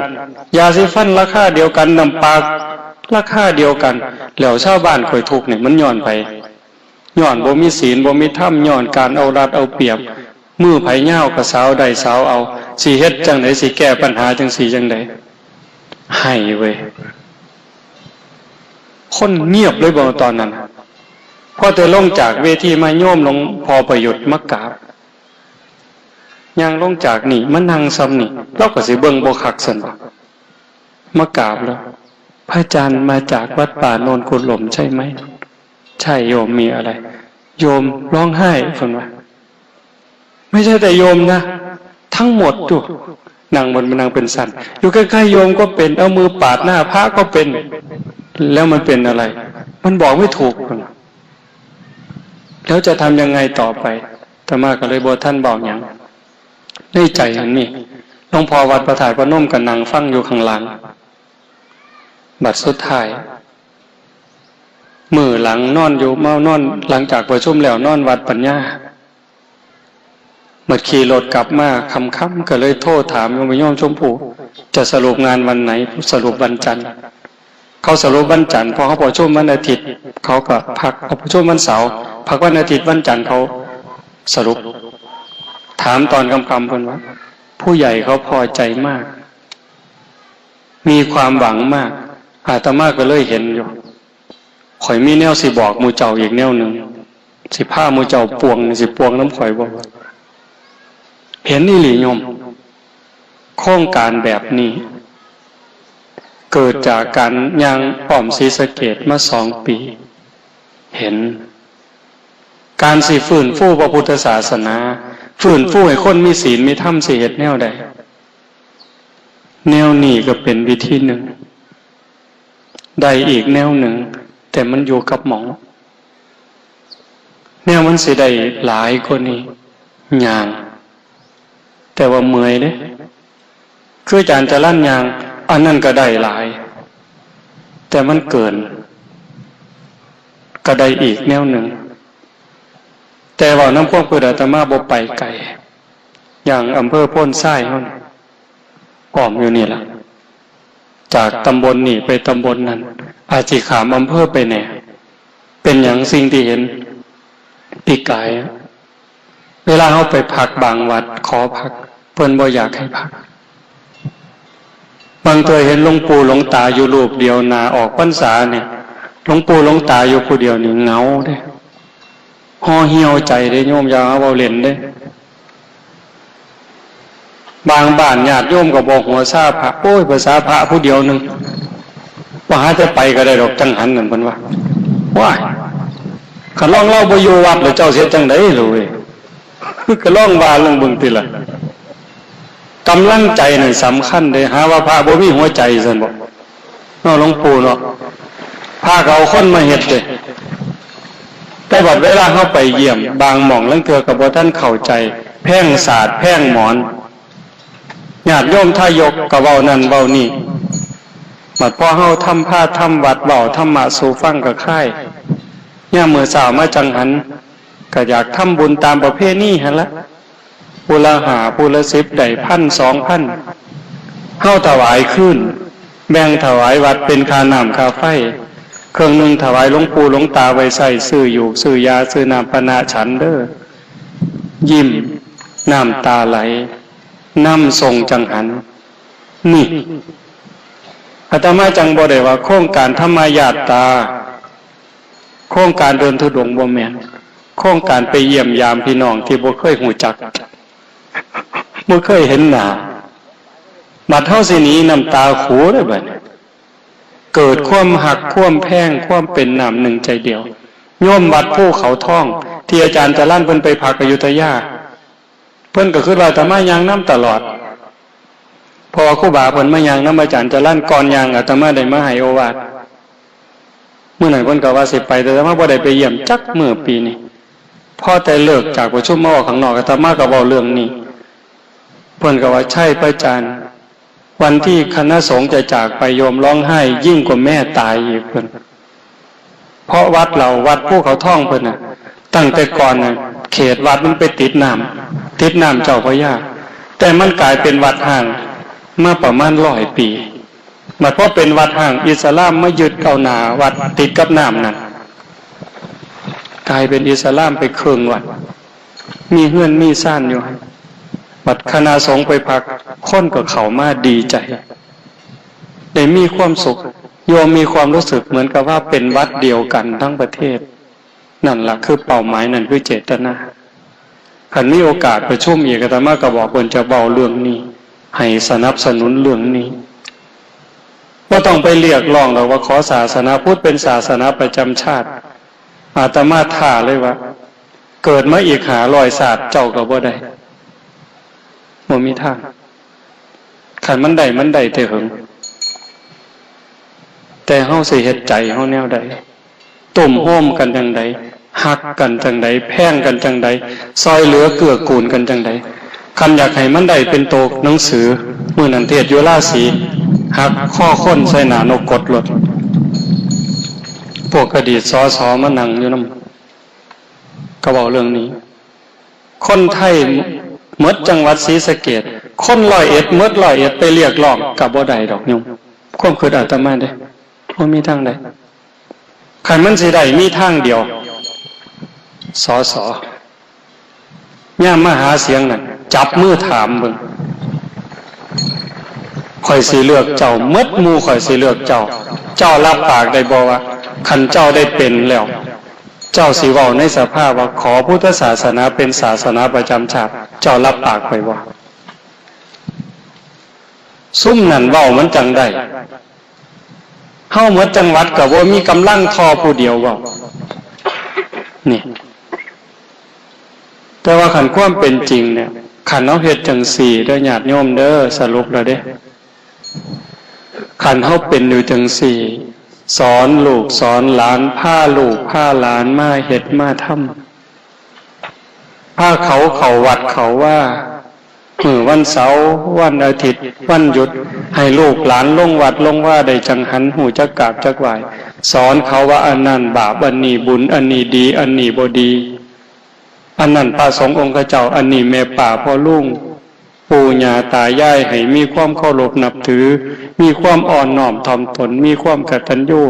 ยาสีฟันราคาเดียวกัน น้ำปลาราคาเดียวกัน แล้วชาวบ้านข้อยทุกข์นี่มันย้อนไผ ย้อนบ่มีศีล บ่มีธรรม ย้อนการเอารัดเอาเปรียบ มือไผยาวก็สาวได้สาวเอา สิเฮ็ดจั่งใด สิแก้ปัญหาจั่งซี้จั่งใด ไห้เว้ย คนเงียบเลยบ่ตอนนั้น พอแต่ลงจากเวทีมา โยมหลวงพ่อประยุทธ์มากราบ ย่างลงจากนี่มานั่งซ่ำนี่ ลาวก็สิเบิ่งบ่คักซั่นบ่ มากราบแล้ว พระอาจารย์มาจากวัดป่าโนนกุหลมใช่ไหม ใช่โยม มีอะไร โยมร้องไห้ เพิ่นว่า ไม่ใช่แต่โยมนะ ทั้งหมดอยู่ นั่งบนนั่งเป็นสัน อยู่ใกล้ๆโยมก็เป็น เอามือปาดหน้าพระก็เป็น แล้วมันเป็นอะไร มันบอกไม่ถูก เพิ่นว่า แล้วจะทำยังไงต่อไป อาตมาก็เลยบ่ทันเว้าหยัง ในใจอันนี้ หลวงพ่อวัดพระธาตุพนมก็นั่งฟังอยู่ข้างหลัง บัดสุดท้าย มื้อหลังนอนอยู่ มานอน หลังจากประชุมแล้วนอนวัดปัญญา บัดขี่รถกลับมาค่ำๆ ก็เลยโทรถามโยม โยมชมพู จะสรุปงานวันไหน สรุปวันจันทร์ เขาสรุปวันจันทร์ เพราะเขาประชุมวันอาทิตย์ เขาก็พัก เขาประชุมวันเสาร์ พักวันอาทิตย์ วันจันทร์เขาสรุป ถามตอนค่ำๆ เพิ่นว่า ผู้ใหญ่เขาพอใจมาก มีความหวังมาก อาตมาก็เลยเห็นอยู่ ข่อยมีแนวสิบอกหมู่เจ้าอีกแนวหนึ่ง สิพาหมู่เจ้าป่วง สิป่วงนำข่อยบ่ เห็นอีหลีโยม โครงการแบบนี้ เกิดจากการย่างอ้อมศรีสะเกษมาสองปี เห็น การสิฟื้นฟูพระพุทธศาสนา ฟื้นฟูให้คนมีศีลมีธรรม สิเฮ็ดแนวใด แนวนี้ก็เป็นวิธีหนึ่ง ได้อีกแนวหนึ่ง แต่มันอยู่กับหม่อง แนวมันสิได้หลายกว่านี้ ย่าง แต่ว่าเมื่อยเด้ คืออาจารย์จรัญย่าง อันนั้นก็ได้หลาย แต่มันเกิน ก็ได้อีกแนวหนึ่ง แต่ว่านำความคิดอาตมาบ่ไปไกล อย่างอำเภอโพนทรายเฮานี่ อ้อมอยู่นี่ล่ะ จากตำบลนี่ไปตำบลนั้น อาจสิข้ามอำเภอไปแหน่ เป็นหยังสิ่งที่เห็นปีกายอะ เวลาเฮาไปพักบางวัด ขอพัก เพิ่นบ่อยากให้พัก บางเทื่อเห็นหลวงปู่หลวงตาอยู่รูปเดียว หน้าออกพรรษาเนี่ย หลวงปู่หลวงตาอยู่ผู้เดียวนี่เหงาเด้ ห่อเหี่ยวใจเด้โยม อย่าเอาเว้าเล่นเด้ บางบ้านญาติโยมก็บ่หัวซาพระ โอ้ย ภาษาพระผู้เดียวหนึ่ง ว่าหาแต่ไปก็ได้ดอกจังหันนั่น เพิ่นว่า ว้าย คันลองลาวบ่อยู่วัดแล้วเจ้าสิเฮ็ดจั่งใด๋ล่ะเว้ย ก็ลองว่าลองเบิ่งติล่ะ กำลังใจนั่นสำคัญเด้ หาว่าพระบ่มีหัวใจซั่นบ่ เนาะหลวงปู่เนาะ พระก็เอาคนมาเฮ็ดเด้ แต่บัดเวลาเฮาไปเยี่ยม บางหม่องลางเทื่อก็บ่ทันเข้าใจ แพงสาด แพงหมอน ญาติโยมทายกก็เว้านั่นเว้านี่ บัดพอเฮาทำพาทำวัด เว้าธรรมะสู่ฟังก็คลาย ยามมื้อเช้ามาจังหัน ก็อยากทำบุญตามประเพณีหั้นละ ผู้ละห้า ผู้ละสิบ ได้พัน สองพัน เฮาถวายคืน แบ่งถวายวัดเป็นค่าน้ำค่าไฟ เครื่องหนึ่งถวายหลวงปู่หลวงตาไว้ใช้ซื้อหยูกซื้อยาซื้อน้ำปานะฉันเด้อ ยิ้ม น้ำตาไหล นำส่งจังหัน นี่ อาตมาจังบ่ได้ว่าโครงการธรรมญาตรา โครงการเดินธุดงค์บ่แม่น โครงการไปเยี่ยมยามพี่น้องที่บ่เคยฮู้จัก บ่เคยเห็นหน้า บัดเฮาสิหนีน้ำตาขูเด้อบัดนี้ เกิดความฮัก ความแพง ความเป็นน้ำหนึ่งใจเดียว โยมวัดภูเขาทอง ที่อาจารย์จรัญเพิ่นไปพักอยุธยา เพิ่นก็คิดว่าอาตมาย่างนำตลอด เพราะว่าครูบาเพิ่นมาย่างนำอาจารย์จรัญ ก่อนย่างอาตมาได้มาให้โอวาท มื้อนั้นเพิ่นก็ว่าสิไป แต่อาตมาบ่ได้ไปเยี่ยมจักมื้อปีนี้ พอแต่เลิกจากประชุมมาออกข้างนอก อาตมาก็เว้าเรื่องนี้ เพิ่นก็ว่า ใช่พระอาจารย์ วันที่คณะสงฆ์จะจากไป โยมร้องไห้ยิ่งกว่าแม่ตายอีก เพิ่น เพราะวัดเรา วัดภูเขาทองเพิ่นน่ะ ตั้งแต่ก่อนน่ะ เขตวัดมันไปติดน้ำ ติดน้ำเจ้าพระยา แต่มันกลายเป็นวัดร้างมาประมาณร้อยปี บัดพอเป็นวัดร้าง อิสลามมายึดเอาหน้าวัดติดกับน้ำนั่น กลายเป็นอิสลามไปครึ่งวัด มีเฮือนมีซานอยู่หั่น บัดคณะสงฆ์ไปพัก คนก็เข้ามาดีใจ ได้มีความสุข โยมมีความรู้สึกเหมือนกับว่าเป็นวัดเดียวกันทั้งประเทศ นั่นล่ะคือเป้าหมาย นั่นคือเจตนา คันมีโอกาสประชุมอีก อาตมาก็บอกเพิ่นจะเว้าเรื่องนี้ ให้สนับสนุนเรื่องนี้ บ่ต้องไปเรียกร้องดอกว่าขอศาสนาพุทธเป็นศาสนาประจำชาติ อาตมาท้าเลยว่า เกิดมาอีกห้าร้อยชาติเจ้าก็บ่ได้ บ่มีทาง คันมันได้มันได้แต่เหิง แต่เฮาสิเฮ็ดใจเฮาแนวใด ตุ้มโฮมกันจั่งใด ฮักกันจั่งใด แพงกันจั่งใด ซ่อยเหลือเกื้อกูลกันจั่งใด คันอยากให้มันได้เป็นโตหนังสือ มื้อนั้นเทศน์อยู่ราศี หักคอคนใส่หน้านกกดโลด พวกอดีต สส มานั่งอยู่นำ ก็เว้าเรื่องนี้ คนไทยหมดจังหวัดศรีสะเกษ คนร้อยเอ็ดหมดร้อยเอ็ดไปเรียกร้องก็บ่ได้ดอกโยม ความคิดอาตมาเด้ บ่มีทางใด คันมันสิได้มีทางเดียว สส ยามมาหาเสียงนั่น จับมือถามเบิ่ง ข้อยสิเลือกเจ้า หมดหมู่ข้อยสิเลือกเจ้า เจ้ารับปากได้บ่ว่า คันเจ้าได้เป็นแล้ว เจ้าสิเว้าในสภาว่าขอพุทธศาสนาเป็นศาสนาประจำชาติ เจ้ารับปากข้อยบ่ ซุมนั่นเว้ามันจั่งได้ เฮาหมดจังหวัดก็บ่มีกำลังทอผู้เดียวเว้า นี่ แต่ว่าคันความเป็นจริงเนี่ย คันเฮาเฮ็ดจั่งซี้เด้อญาติโยมเด้อ สรุปแล้วเด้ คันเฮาเป็นอยู่จั่งซี้ สอนลูกสอนหลาน พาลูกพาหลานมาเฮ็ดมาทำ พาเขาเข้าวัดเข้าวา มื้อวันเสาร์ วันอาทิตย์ วันหยุด ให้ลูกหลานลงวัดลงวาได้จังหัน ฮู้จักกราบจักไหว้ สอนเขาว่าอันนั้นบาป อันนี้บุญ อันนี้ดี อันนี้บ่ดี อันนั้นพระสงฆ์องค์เจ้า อันนี้แม่ป้าพ่อลุง ปู่ย่าตายาย ให้มีความเคารพนับถือ มีความอ่อนน้อมถ่อมตน มีความกตัญญู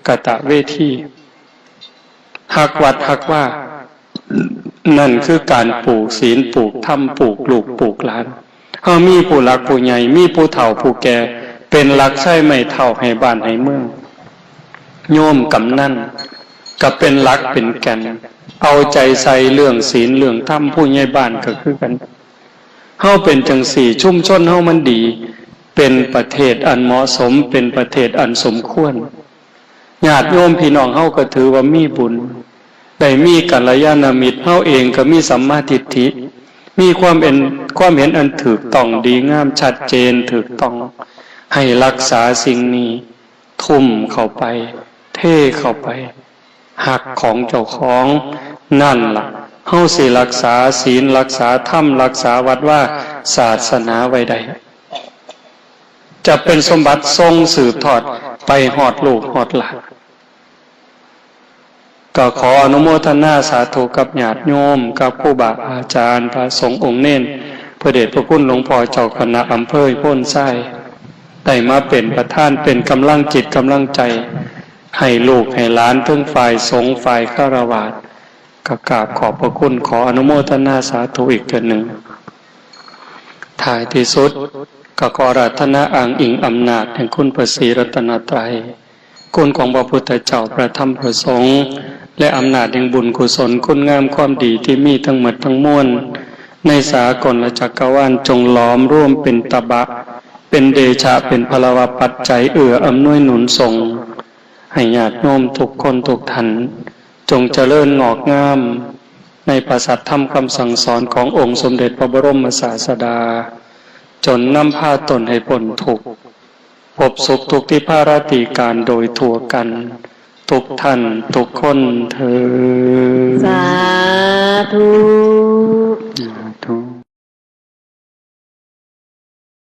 กตเวที ฮักวัดฮักวา นั่นคือการปลูกศีล ปลูกธรรม ปลูกลูก ปลูกหลาน เฮามีผู้หลักผู้ใหญ่ มีผู้เฒ่าผู้แก่ เป็นหลักชัยไม้เท้าให้บ้านให้เมือง โยมกำนันก็เป็นหลักเป็นแก่น เอาใจใส่เรื่องศีลเรื่องธรรม ผู้ใหญ่บ้านก็คือกัน เฮาเป็นจั่งซี้ ชุมชนเฮามันดี เป็นประเทศอันเหมาะสม เป็นประเทศอันสมควร ญาติโยมพี่น้องเฮาก็ถือว่ามีบุญ ได้มีกัลยาณมิตร เฮาเองก็มีสัมมาทิฏฐิ มีความเห็น ความเห็นอันถูกต้องดีงามชัดเจนถูกต้อง ให้รักษาสิ่งนี้ ทุ่มเข้าไป เทเข้าไป ฮักของเจ้าของ นั่นล่ะ เฮาสิรักษาศีล รักษาธรรม รักษาวัดวา ศาสนาไว้ได้ จะเป็นสมบัติส่งสืบทอดไปฮอดลูกฮอดหลาน ก็ขออนุโมทนาสาธุกับญาติโยม กับครูบาอาจารย์ พระสงฆ์องค์เณร พระเดชพระคุณหลวงพ่อเจ้าคณะอำเภอโพนทราย ได้มาเป็นประธาน เป็นกำลังจิตกำลังใจ ให้ลูกให้หลานทั้งฝ่ายสงฆ์ฝ่ายฆราวาส ก็กราบขอบพระคุณ ขออนุโมทนาสาธุอีกเทื่อหนึ่ง ท้ายที่สุด ก็ขออาราธนาอ้างอิงอำนาจแห่งคุณพระศรีรัตนตรัย คุณของพระพุทธเจ้า พระธรรม พระสงฆ์ และอำนาจแห่งบุญกุศล คุณงามความดีที่มีทั้งหมดทั้งมวล ในสากลจักรวาล จงหลอมรวมเป็นตบะ เป็นเดชะ เป็นพลวปัจจัย เอื้ออำนวยหนุนส่ง ให้ญาติโยมทุกคนทุกท่าน จงเจริญงอกงาม ในพระสัทธรรมคำสั่งสอนขององค์สมเด็จพระบรมศาสดา จนนำพาตนให้พ้นทุกข์ พบสุขทุกที่พาราตีการโดยทั่วกัน ทุกท่านทุกคนเทอญ สาธุ